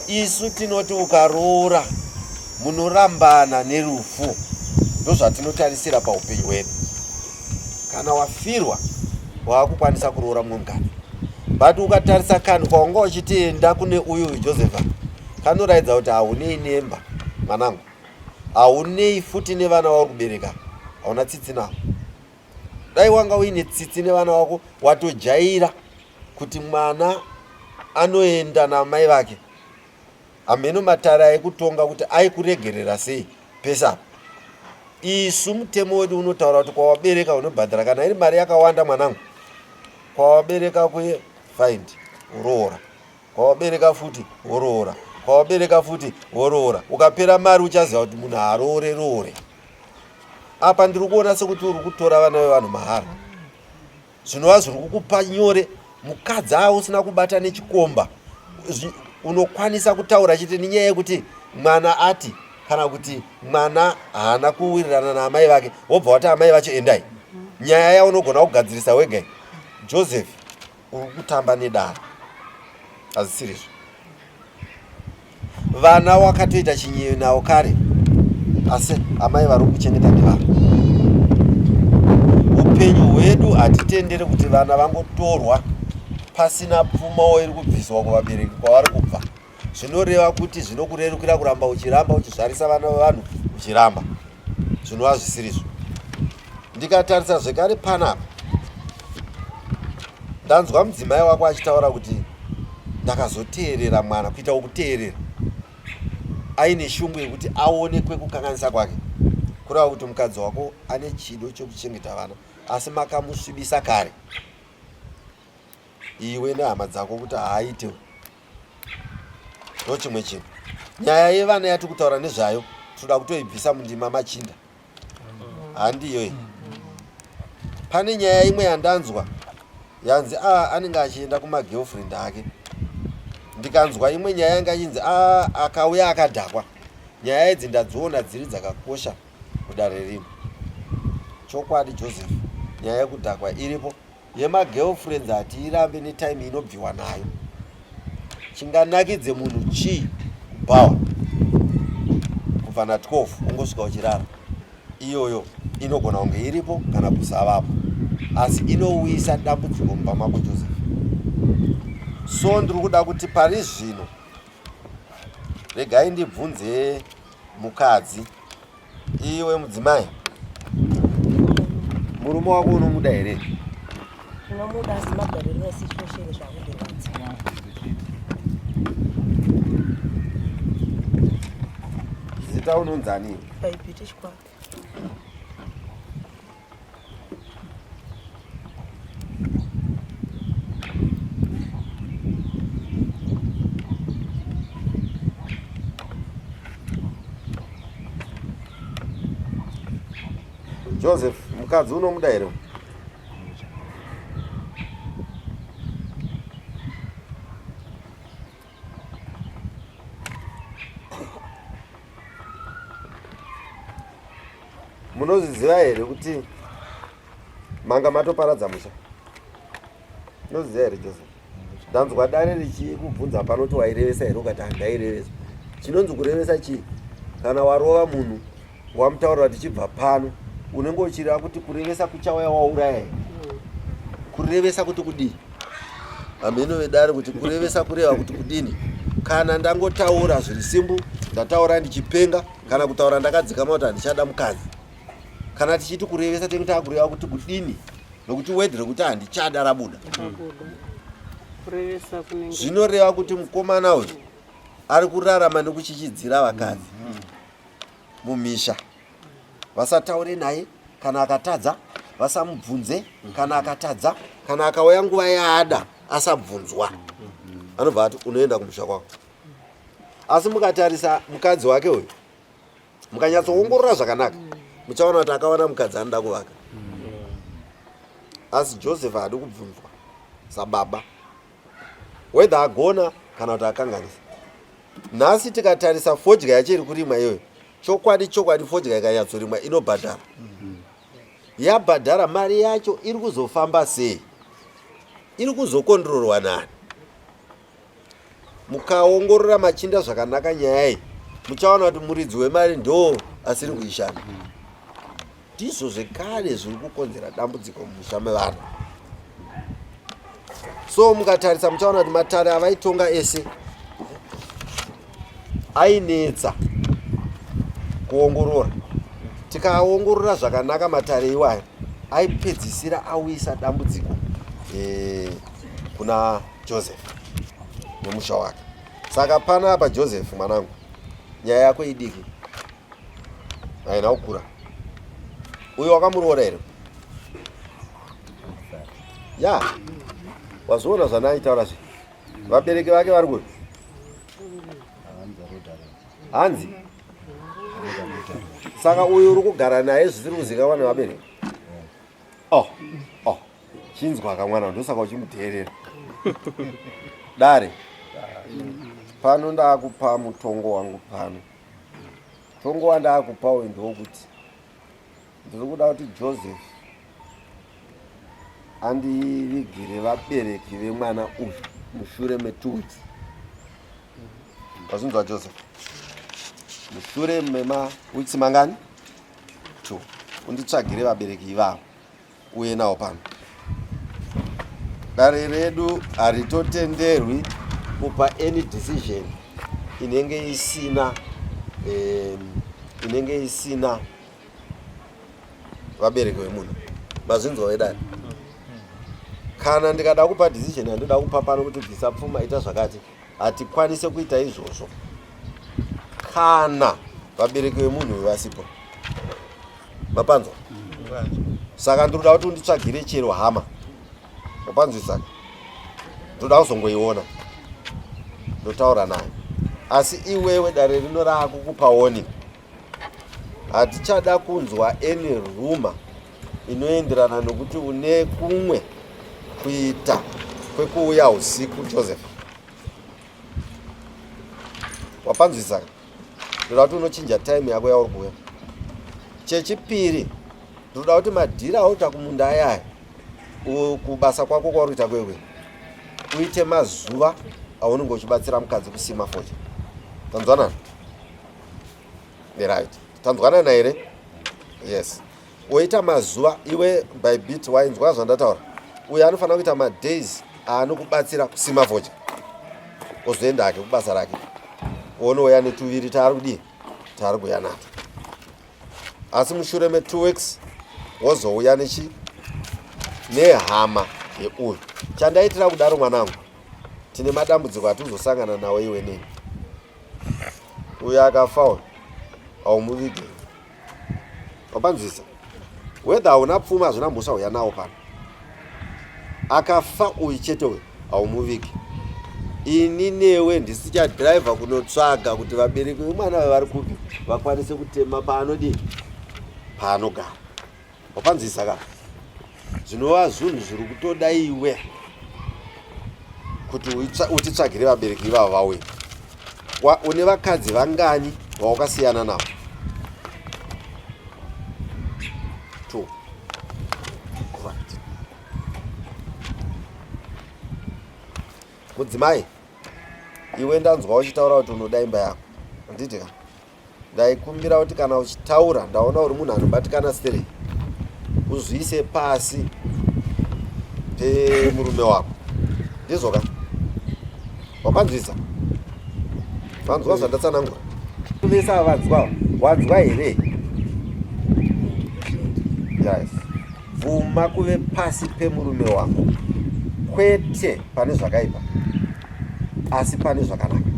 isu tinoti ukaroora munorambana nerufu ndozvatinotarisira paupenyu hwedu kana wafirwa waakukwanisa kuroora mumwe mukadzi but ukatarisa kanhu kwawanga uchiti enda kune uyu josepha kanoratidza kuti haunei nemba mwanangu haunei futi nevana vauri kubereka hauna tsitsi navo dai wanga uine tsitsi nevana vako watojaira kuti mwana anoenda namai vake hameno matare aikutonga kuti aikuregerera sei pese apa isu mutemo wedu unotaura kuti kwawabereka unobhadhara kana iri mari yakawanda mwanangu kwawabereka kuye find uroora kwawabereka futi woroora kwawabereka futi woroora ukapera mari uchaziva kuti munhu haroore roore. Apa ndiri kuona sekuti uri kutora vana vevanhu mahara. Zvinova zviri kukupa nyore mukadzi aa usina kubata nechikomba. Unokwanisa kutaura chete nenyaya yekuti mwana ati kana kuti mwana haana kuwirirana naamai vake wobva wati amai vacho endai. Nyaya yaunogona kugadzirisa wega. Joseph uri kutamba nedare hazisirizvo vana wakatoita chinyeyo nawo kare asi amai vari kuchengeta ndevana upenyu hwedu hatitendere kuti vana vangotorwa pasina pfumawo iri kubviswa kuvabereki kwavari kubva zvinoreva kuti zvinokurerukira kuramba uchiramba uchizvarisa vana vevanhu uchiramba zvinova zvisirizvo ndikatarisa zvekare panapa ndanzwa mudzimai wako achitaura kuti ndakazoteerera mwana kuita wokuteerera aine shungu yekuti aonekwe kukanganisa kwake kureva kuti mukadzi wako ane chido chekuchengeta vana asi makamusvibisa kare iwe nehama dzako kuti haaite ndochimwe chinhu nyaya yevana yatiri kutaura nezvayo tinoda kutoibvisa mundima machinda handiyo iyi pane nyaya imwe yandanzwa yanzi a ah, anenge achienda kumagirlfriend ake ndikanzwa imwe nyaya yanga ichinzi a ah, akauya akadhakwa nyaya idzi ndadziona dziri dzakakosha kudare rino chokwadi joseph nyaya yekudhakwa iripo Yemagirlfriends hatiirambe netime inobviwa nayo. Chinganakidze munhu chii kubhawa kubva na 12 ungosvika uchirara. Iyoyo inogona kunge iripo kana kusavapo asi inouyisa dambudziko mumba mako Joseph. So ndiri kuda kuti pari zvino regai ndibvunze mukadzi Iwe mudzimai, murume wako unomuda here? Unomuda asi magariro nesituation zvakundirwadza. Zita unonzani? Baibiti Chikwaka. Joseph, mukadzi unomuda here? Munozviziva here kuti manga matoparadza musha? Unozviziva here Joseph? Ndanzwa dare richikubvunza pano kuti wairevesa here ukati handairevesa. Chinonzi kurevesa chii? Kana warova munhu wamutaurira kuti chibva pano unenge uchireva kuti kurevesa kuchauya wauraya here? Kurevesa kuti kudii? Hameno vedare kuti kurevesa kureva kuti kudini? Kana ndangotaura zviri simbu, ndataura ndichipenga kana kutaura ndakadzikama kuti handichada mukadzi. Kana tichiti kurevesa tinenge takureva kuti kudini? Nokuti wedhi rekuti handichada rabuda. Zvinoreva kuti mukomana uyu ari kurarama nekuchichidzira vakadzi mumisha. Vasataure naye kana akatadza, vasamubvunze kana akatadza, kana akauya nguva yaada asabvunzwa. Anobva ati unoenda kumusha kwako. Asi mukatarisa mukadzi wake uyu mukanyatsoongorora zvakanaka muchaona kuti akawana mukadzi anoda kuvaka asi joseph haadi kubvunzwa sababa whether agona kana kuti akanganisa nhasi tikatarisa fodya yacho iri kurimwa iyoyo chokwadi chokwadi fodya ikanyatsorimwa inobhadhara yabhadhara mari yacho iri kuzofamba sei iri kuzokondrorwa nani Mukaongorora machinda zvakanaka nyaya iyi muchaona kuti muridzi wemari ndo asiri kuishanda. Ndizvo zvekare zviri kukonzera dambudziko mumusha mevanhu. So mukatarisa muchaona kuti matare avaitonga ese ainetsa kuongorora. Tikaongorora zvakanaka matare iwayo aipedzisira auyisa dambudziko eh, kuna Joseph nemusha wake. Saka panapa Joseph mwanangu, nyaya yako idiki haina kukura. Uyo wakamuroora here? Ya, wazviona zvandaaitaura zve. Vabereki vake vari kupi? Hanzi Saka uyu uri kugara naye zvisiri kuzikanwa nevabereki. Oh, oh. Chinzwa kamwana ndosaka uchimuteerera. Dare. Pano ndakupa mutongo wangu pano. Mutongo wandakupa uyu ndowokuti ndiri kuda kuti Joseph andivigire vabereki vemwana uyu mushure metwo weeks. Wazvinzwa Joseph? Mushure memaweeks mangani? Two. Unditsvagire vabereki ivavo uye nawo pano. Dare redu haritotenderwi kupa any decision inenge isina inenge isina vabereki vemunhu. Mazvinzwa vedare? Kana ndikada kupa decision yandoda kupa pano kuti bvisa pfuma ita zvakati, hatikwanise kuita izvozvo kana vabereki vemunhu uyu vasipo. Mapanzwa? Saka ndinoda kuti unditsvagire chero hama. Wapanzwisaka? Ndoda kuzongoiona ndotaura nayo. Asi iwewe dare rino raakukupa warning. Hatichada kunzwa any rumor inoenderana nokuti une kumwe kuita kwekuuya usiku Joseph. Wapanzwisaka? Ndoda kuti unochinja time yako yauri kuuya. Chechipiri, ndoda kuti madhiri auita kumunda ayaya kubasa kwako kwauri kuita kwekwe uite mazuva aunenge uchibatsira mukadzi kusima fodya. Tanzwanana? Right. Tanzwanana here? Yes. Woita mazuva iwe by bit wainzwa zvandataura. Uyo anofanira kuita madays aanokubatsira kusima fodya. Ozoenda hake kubasa rake. Onouya netuviri taari kudii? Taari kuuya nato. Asi mushure me 2 weeks wozouya nechi nehama yeuyu. Chandaitira kudaro mwanangu, tine madambudziko atizosangana nawo iwe neni. Uyo akafa uyo haumuvige. Wapanzwisa? Whether hauna pfuma hazvina mhosva uya nawo pano. Akafa uyu chete uyu haumuvige. Ini newe ndisichadriver kunotsvaga kuti vabereki vemwana vari kupi vakwanise kutema paanodii paanogara. Wapanzwisa ka? Zvinova zvinhu zviri kutoda iwe kuti utitsvagire vabereki ivavo vauye. Une vakadzi vangani vawakasiyana navo? 2. Right. Mudzimai, iwe ndanzwa uchitaura kuti unoda imba yako. Handiti ka? Ndaikumbira kuti kana uchitaura ndaona uri munhu anobatikana stereki, uzviise pasi pemurume wako. Ndizvo ka? Wapanzwisa? Vanzwa zvandatsanangura? Vese ava vanzwa, wanzwa here? Yes. Bvuma kuve pasi pemurume wako, kwete pane zvakaipa asi pane zvakanaka.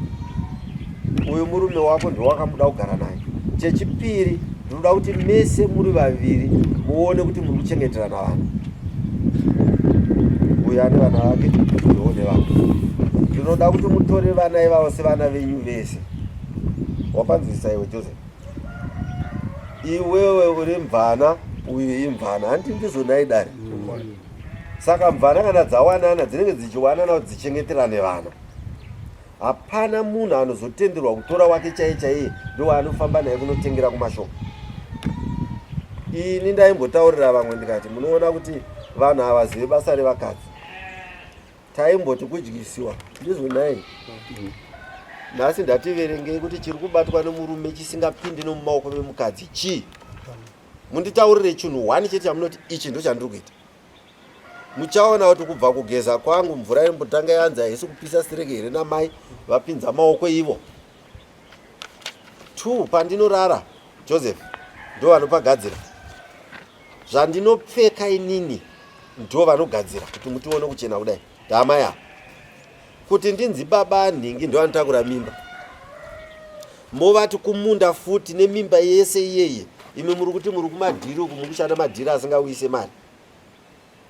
Uyu murume wako ndowakamuda kugara naye. Chechipiri, ndinoda kuti mese muri vaviri muone kuti muri kuchengeterana vana. Uyu ane vana vake, uyu une vake. Ndinoda kuti mutore vana ivavo sevana venyu vese. Wapanzwisisa iwe Joseph? Iwewe uri mvana, uyu imvana. Hanti ndizvo nhai dare? Saka mvana kana dzawanana dzinenge dzichiwanana kuti dzichengeterane vana. Hapana munhu anozotenderwa kutora wake chaiye chaiye ndowaanofamba naye kunotengera kumashopu. Ini ndaimbotaurira vamwe ndikati munoona kuti vanhu havazive basa revakadzi. Taimboti kudyisiwa ndizvo nhai. Nhasi ndativerengei kuti chiri kubatwa nemurume chisingapindi nomumaoko memukadzi chii. Munditaurire chinhu one chete chamunoti ichi ndochandiri kuita. Muchaona kuti kubva kugeza kwangu mvura inombotanga yanzi haisi kupisa sireke here namai vapinza maoko ivo. 2 pandinorara Joseph ndo vanopagadzira. Zvandinopfeka inini ndo vanogadzira kuti mutione kuchena kudai. Ndamai ava. Kuti ndinzi baba nhingi ndo vanotakura mimba. Movati kumunda futi nemimba yese iyeye. Imi muri kuti muri kumadhiri uku muri kushanda madhiri asingawise mari.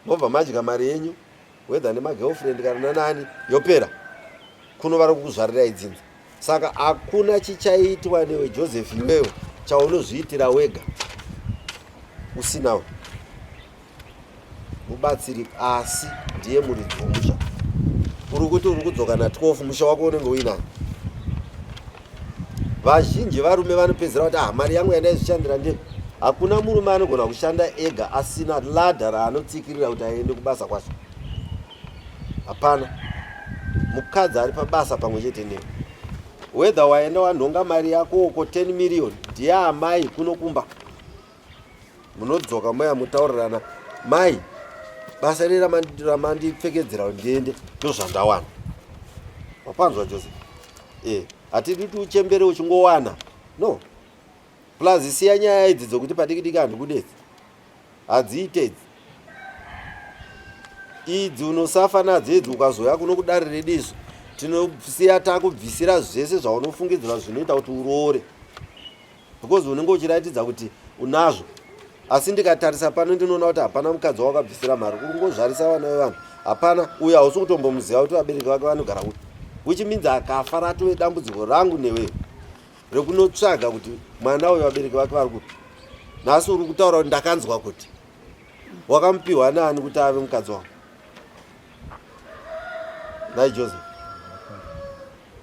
Mobva madya mari yenyu whether nemagirlfriend kana nanani yopera. Kuno vari kukuzvarirai dzinza. Saka hakuna chichaitwa newe Joseph iwewe. Chaunozviitira wega usinawo mubatsiri asi ndiye muridzi womusha. Uri kuti uri kudzoka na 12 musha wako unenge uinani. Vazhinji varume vanopedzera kuti ah mari yangu yandaizvishandira ndiyo. Hakuna murume anogona kushanda ega asina ladha raanotsikirira kuti aende kubasa kwacho. Hapana. Mukadzi ari pabasa pamwe chete newe. Whether waenda wanhonga mari yako uko 10 million ndiye amai kuno kumba. Munodzoka moya mutaurirana mai basa iri ramandipfekedzera kuti ndiende ndozvandawana. Wapanzwa Joseph? Eh, hatidi kuti uchembere uchingowana. No. Plus siya nyaya idzi dzokuti padiki diki handikudetsi. Hadziite idzi. Idzi unosafa nadzo idzi ukazouya kuno kudare redu izvo tinosiya takubvisira zvese zvaunofungidzira zvinoita kuti uroore because unenge uchiratidza kuti unazvo asi ndikatarisa pano ndinoona kuti hapana mukadzi wawakabvisira mari uri kungozvarisa vana vevanhu hapana uyo hausi kutombomuziva kuti vabereki vake vanogara kupi which means akafa ratove dambudziko rangu neweyo rekunotsvaga kuti mwana uyo vabereki vake vari kupi nhasi uri kutaura kuti ndakanzwa kuti wakamupiwa naani kuti ave mukadzi wangu nhai joseph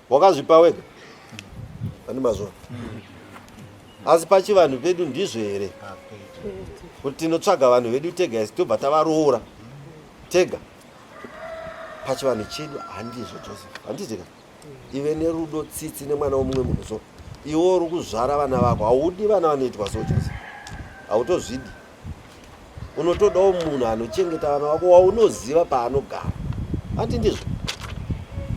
wakazvipa wega ani mazvona asi pachivanhu pedu ndizvo here kuti tinotsvaga vanhu vedu tega isi tobva tavaroora tega pachivanhu chedu handizvo joseph handizika ive nerudo tsitsi nemwana womumwe munhu so iwe uri kuzvara vana vako haudi vana vanoitwa so joseph hautozvidi unotodawo munhu anochengeta vana vako waunoziva paanogara hanti ndizvo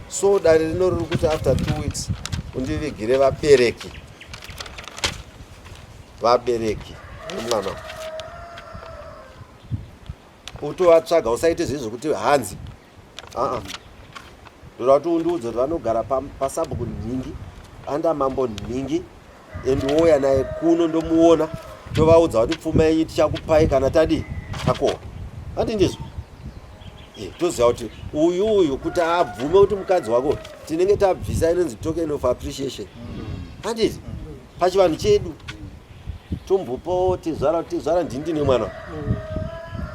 so dare rino riri kuti after two weeks undivigire vabereki vabereki mwana utovatsvaga usaite zvezvo kuti hanzi aa ndoda kuti undiudze kuti vanogara pasabhuku nhingi anda mambo nhingi and wouya naye kuno ndomuona tovaudza kuti pfuma yenyu tichakupai kana tadii takohwa handi ndizvo eh, toziva kuti uyu uyu kuti abvume kuti mukadzi wako tinenge tabvisa inonzi token of appreciation handiti pachivanhu chedu tombopawo tezvara tezvara ndini ndine mwana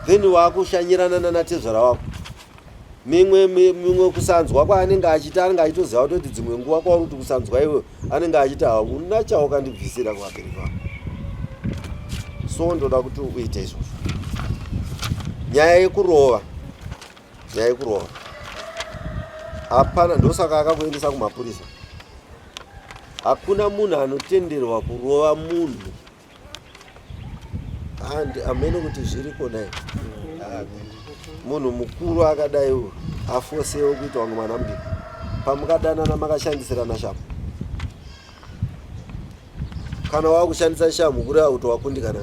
then wakushanyirana nana tezvara wako mimwe mimwe kusanzwa kwaanenge achiita anenge achitoziva kutoti dzimwe nguva kwauri kuti kusanzwa iwe anenge achiti hauna chawakandibvisira kuvabereki vako so ndoda kuti uite izvozvo nyaya yekurova nyaya yekurova hapana ndosaka akakuendesa kumapurisa hakuna munhu anotenderwa kurova munhu and amene kuti zviriko dai munhu mukuru akadai uyu afosewo kuita wangu mwana mudiki pamukadanana makashandisirana shamu kana wakushandisa shamu kureva kuti wakundikana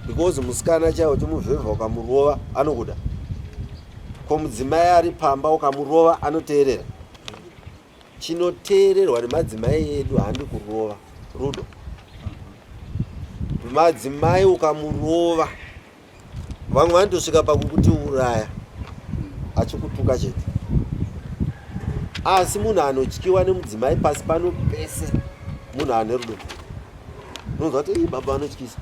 because musikana chaiwo chimuvhevha ukamurova anokuda ko mudzimai ari pamba ukamurova anoteerera Chinoteererwa nemadzimai edu handi kurova rudo. Madzimai ukamurova vamwe vanotosvika pakukuti uraya achikutuka chete. Asi munhu anotyiwa nemudzimai pasi pano pese munhu ane rudo. Unonzwa kuti baba vanotyisa.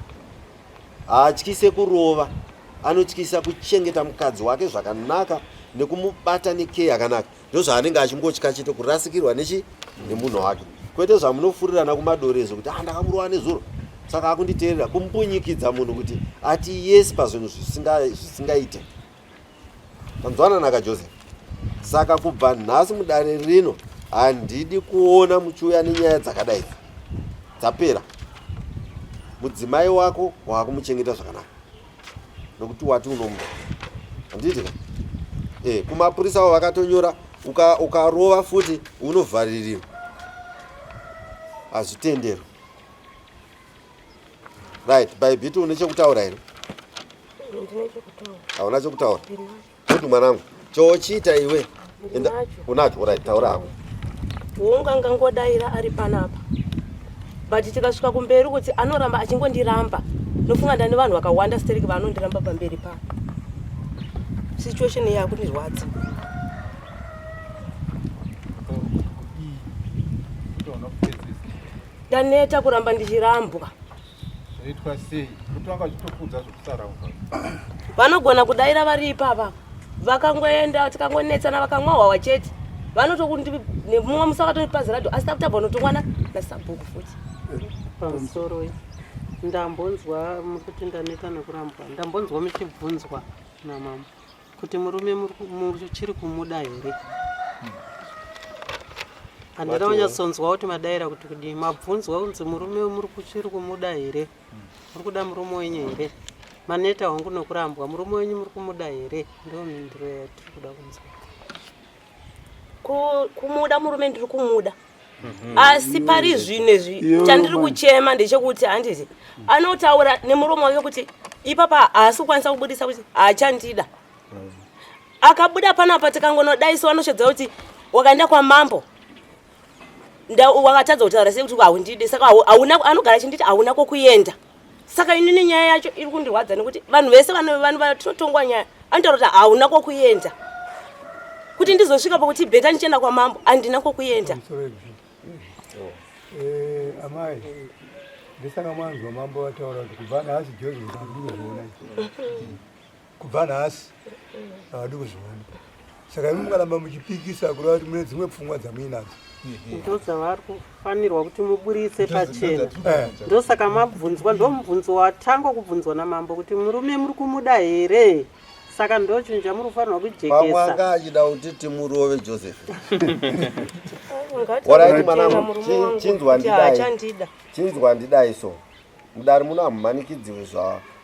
Haatyise kurova, anotyisa kuchengeta mukadzi wake zvakanaka nekumubata nekee yakanaka. Ndozvaanenge achingotya chete kurasikirwa nechi nemunhu wake kwete zvamunofurirana kumadoro izvo kuti ah ndakamurova nezuro saka akunditeerera kumbunyikidza munhu kuti ati yes pazvinhu zvisingaite tanzwananaka joseph saka kubva nhasi mudare rino handidi kuona muchiuya nenyaya dzakadai dzapera mudzimai wako waakumuchengeta zvakanaka nokuti wati unomuda handiti ka eh, kumapurisa avo vakatonyora ukarova uka futi unovharirirwa hazvitenderwi right by bit une chekutaura here hauna chekutaura Kuti mwanangu, chochiita iwe. Enda unacho, right, taura hako. Hongu angangodaira ari panapa. But tikasvika kumberi kuti anoramba achingondiramba. Nofunga ndane vanhu vakawanda stereki vanondiramba pamberi pa. Situation yakundirwadza. Ndaneta kuramba ndichirambwa. Zvoitwa sei? Kuti vanga vachitokudza zvekusarambwa. Vanogona kudaira vari ipapa. Vakangoenda tikangonetsana vakamwa hwawa chete. Vanotokundi nemumwe musi vakatondipazira radio asi tabva unotongwana nasabhuku futi. Pamusoro ndambonzwa mukuti ndaneta nekurambwa. Ndambonzwa muchibvunzwa namambo. Kuti murume muchiri kumuda here? Handina kunyatsonzwa kuti madaira kuti kudii. Mabvunzwa kunzi murume muri kuchiri kumuda here? Muri kuda murume wenyu here? Maneta wangu nokurambwa, murume wenyu muri kumuda here? Ndo mhinduro yatiri kuda kunzwa. Kumuda murume ndiri kumuda. Asi pari zvino izvi chandiri kuchema ndechekuti handiti anotaura nemuromo wake kuti ipapa haasi kukwanisa kubudisa kuti haachandida. Akabuda panapa tikangonodaiso anoshedza kuti wakaenda kwamambo wakatadza kutaura sei kuti haundidi, saka hauna, anogara achinditi hauna kwokuenda. Saka inini nyaya yacho iri kundirwadza nekuti vanhu vese vanhu vatinotongwa nyaya anotaura kuti hauna kwokuenda. Kuti ndizosvika pakuti bheta ndichienda kwamambo handina kwokuenda. Amai, ndisaka mwanzwa mambo vataura kuti kubva nhasi Joseph haadi kuzviona. Kubva nhasi haadi kuzviona. Saka imi mukaramba muchipikisa kureva kuti mune dzimwe pfungwa dzamuinadzo. Ndodzavari kufanirwa kuti muburitse pachena. Ndosaka mabvunzwa, ndomubvunzo watangwa kubvunzwa namambo kuti murume muri kumuda here? Saka ndochinhu chamuri kufanirwa kujekesa. Pamwe anga achida kuti timurove Joseph. Alright mwanangu, chinzwa ndidai. Chinzwa ndidai so. Mudare muno hamumanikidziwe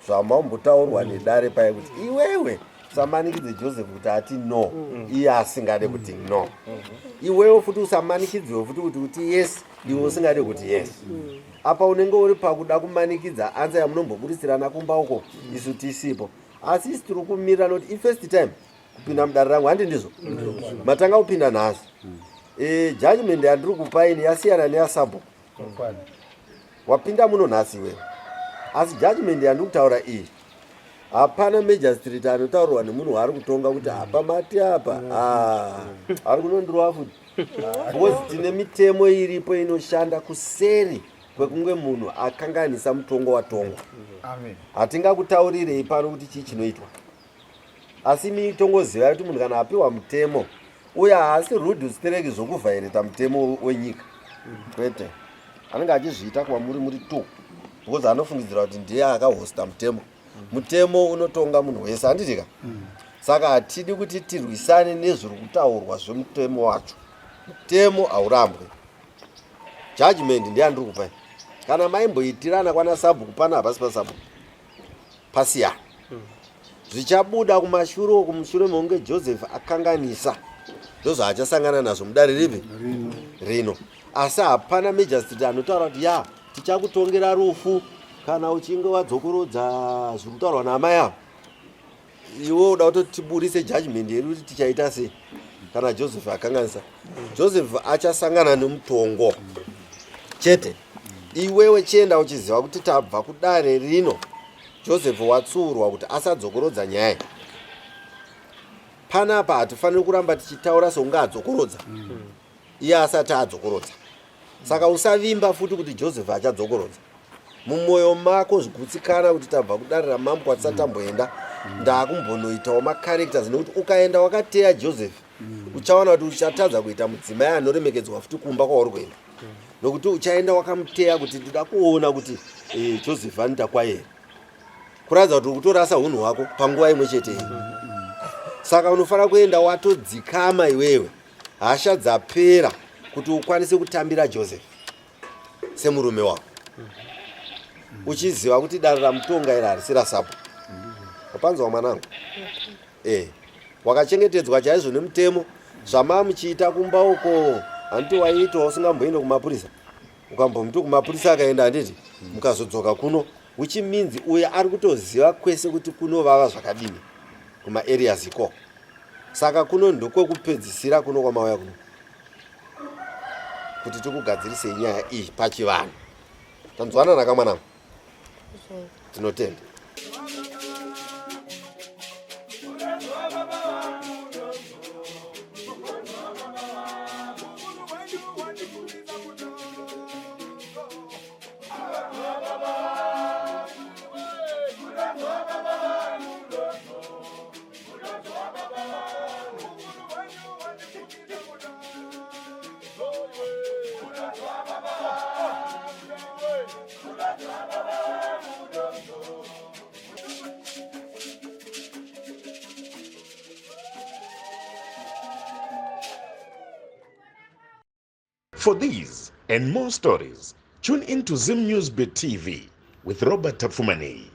zvamambotaurwa nedare paye kuti iwewe usamanikidze Joseph kuti ati no, iye asingade kuti no. Iwewe futi usamanikidziwe futi kuti uti yes, iwe usingade kuti yes. Apa unenge uri pakuda kumanikidza anza yamunomboburitsirana kumba uko isu tisipo. Asi isu tiri kumirira noti ifirst time kupinda mudare rangu, handi ndizvo? Matanga kupinda nhasi. Judgment yandiri kupa ini yasiyana neyasabhuku. Wapinda muno nhasi iwewe. Asi judgment yandiri kutaura iyi hapana magistrate anotaurwa nemunhu waari kutonga kuti apa mati apa. Ari kunondirova futi. Because tine mitemo iripo inoshanda kuseri kwekunge munhu akanganisa mutongo watongwa. Amen. Hatingakutaurirei pano kuti chii chinoitwa. Asi mitongoziva kuti munhu kana apiwa mutemo uye haasi rude stereki zvokuvhaireta mutemo wenyika. Kwete. Anenge achizviita kwamuri muri two. Because anofungidzira kuti ndiye akahosta mutemo. Mutemo unotonga munhu wese, handiti ka? Saka hatidi kuti tirwisane nezviri kutaurwa zvemutemo wacho. Mutemo haurambwe. Judgment ndeyandiri kupai. Kana maimboitirana kwana sabhuku pana hapasi pasabhuku. Pasiyana. Zvichabuda kumashure uku mushure mekunge Joseph akanganisa. Ndozvaachasangana nazvo mudare ripi? Rino. Asi hapana magistrate anotaura kuti ya tichakutongera rufu kana uchinge wadzokorodza zviri kutaurwa naamai avo. Iwe uda kutoti tiburise judgment yedu kuti tichaita sei kana Joseph akanganisa. Joseph achasangana nemutongo chete. Iwewe chienda uchiziva kuti tabva kudare rino Joseph watsuurwa kuti asadzokorodza nyaya. Panapa hatifaniri kuramba tichitaura sekunge adzokorodza. Iye asati adzokorodza. Saka usavimba futi kuti Joseph achadzokorodza. Mumwoyo mako zvigutsikana kuti tabva kudare ramambo kwatisati tamboenda, ndakumbonoitawo macharacters nekuti ukaenda wakateya Joseph uchaona kuti uchatadza kuita mudzimai anoremekedzwa futi kumba kwauri kuenda. Nokuti uchaenda wakamuteya kuti ndoda kuona kuti Joseph anoita kwaye here. Kuratidza kuti uri kutorasa hunhu hwako panguva imwe chete iyi. Saka unofanira kuenda watodzikama iwewe, hasha dzapera kuti ukwanise kutambira Joseph semurume wako. Uchiziva kuti dare ramutonga iri harisi rasabhuku. Wapanzwa mwanangu? Wakachengetedzwa chaizvo nemutemo. Zvamamuchiita kumba uko handiti waiitwa usingamboende kumapurisa, ukambomuti kumapurisa akaenda handiti, mukazodzoka kuno, which means uyo ari kutoziva kwese kuti kunovava zvakadini kuma areas ikoko. Saka kuno ndokwekupedzisira kuno kwamauya kuno kuti tikugadzirisei nyaya iyi pachivanhu. Tanzwanana nakamwanangu? Tinotenda. For these and more stories, tune in to Zim News Bit TV with Robert Tapfumaneyi.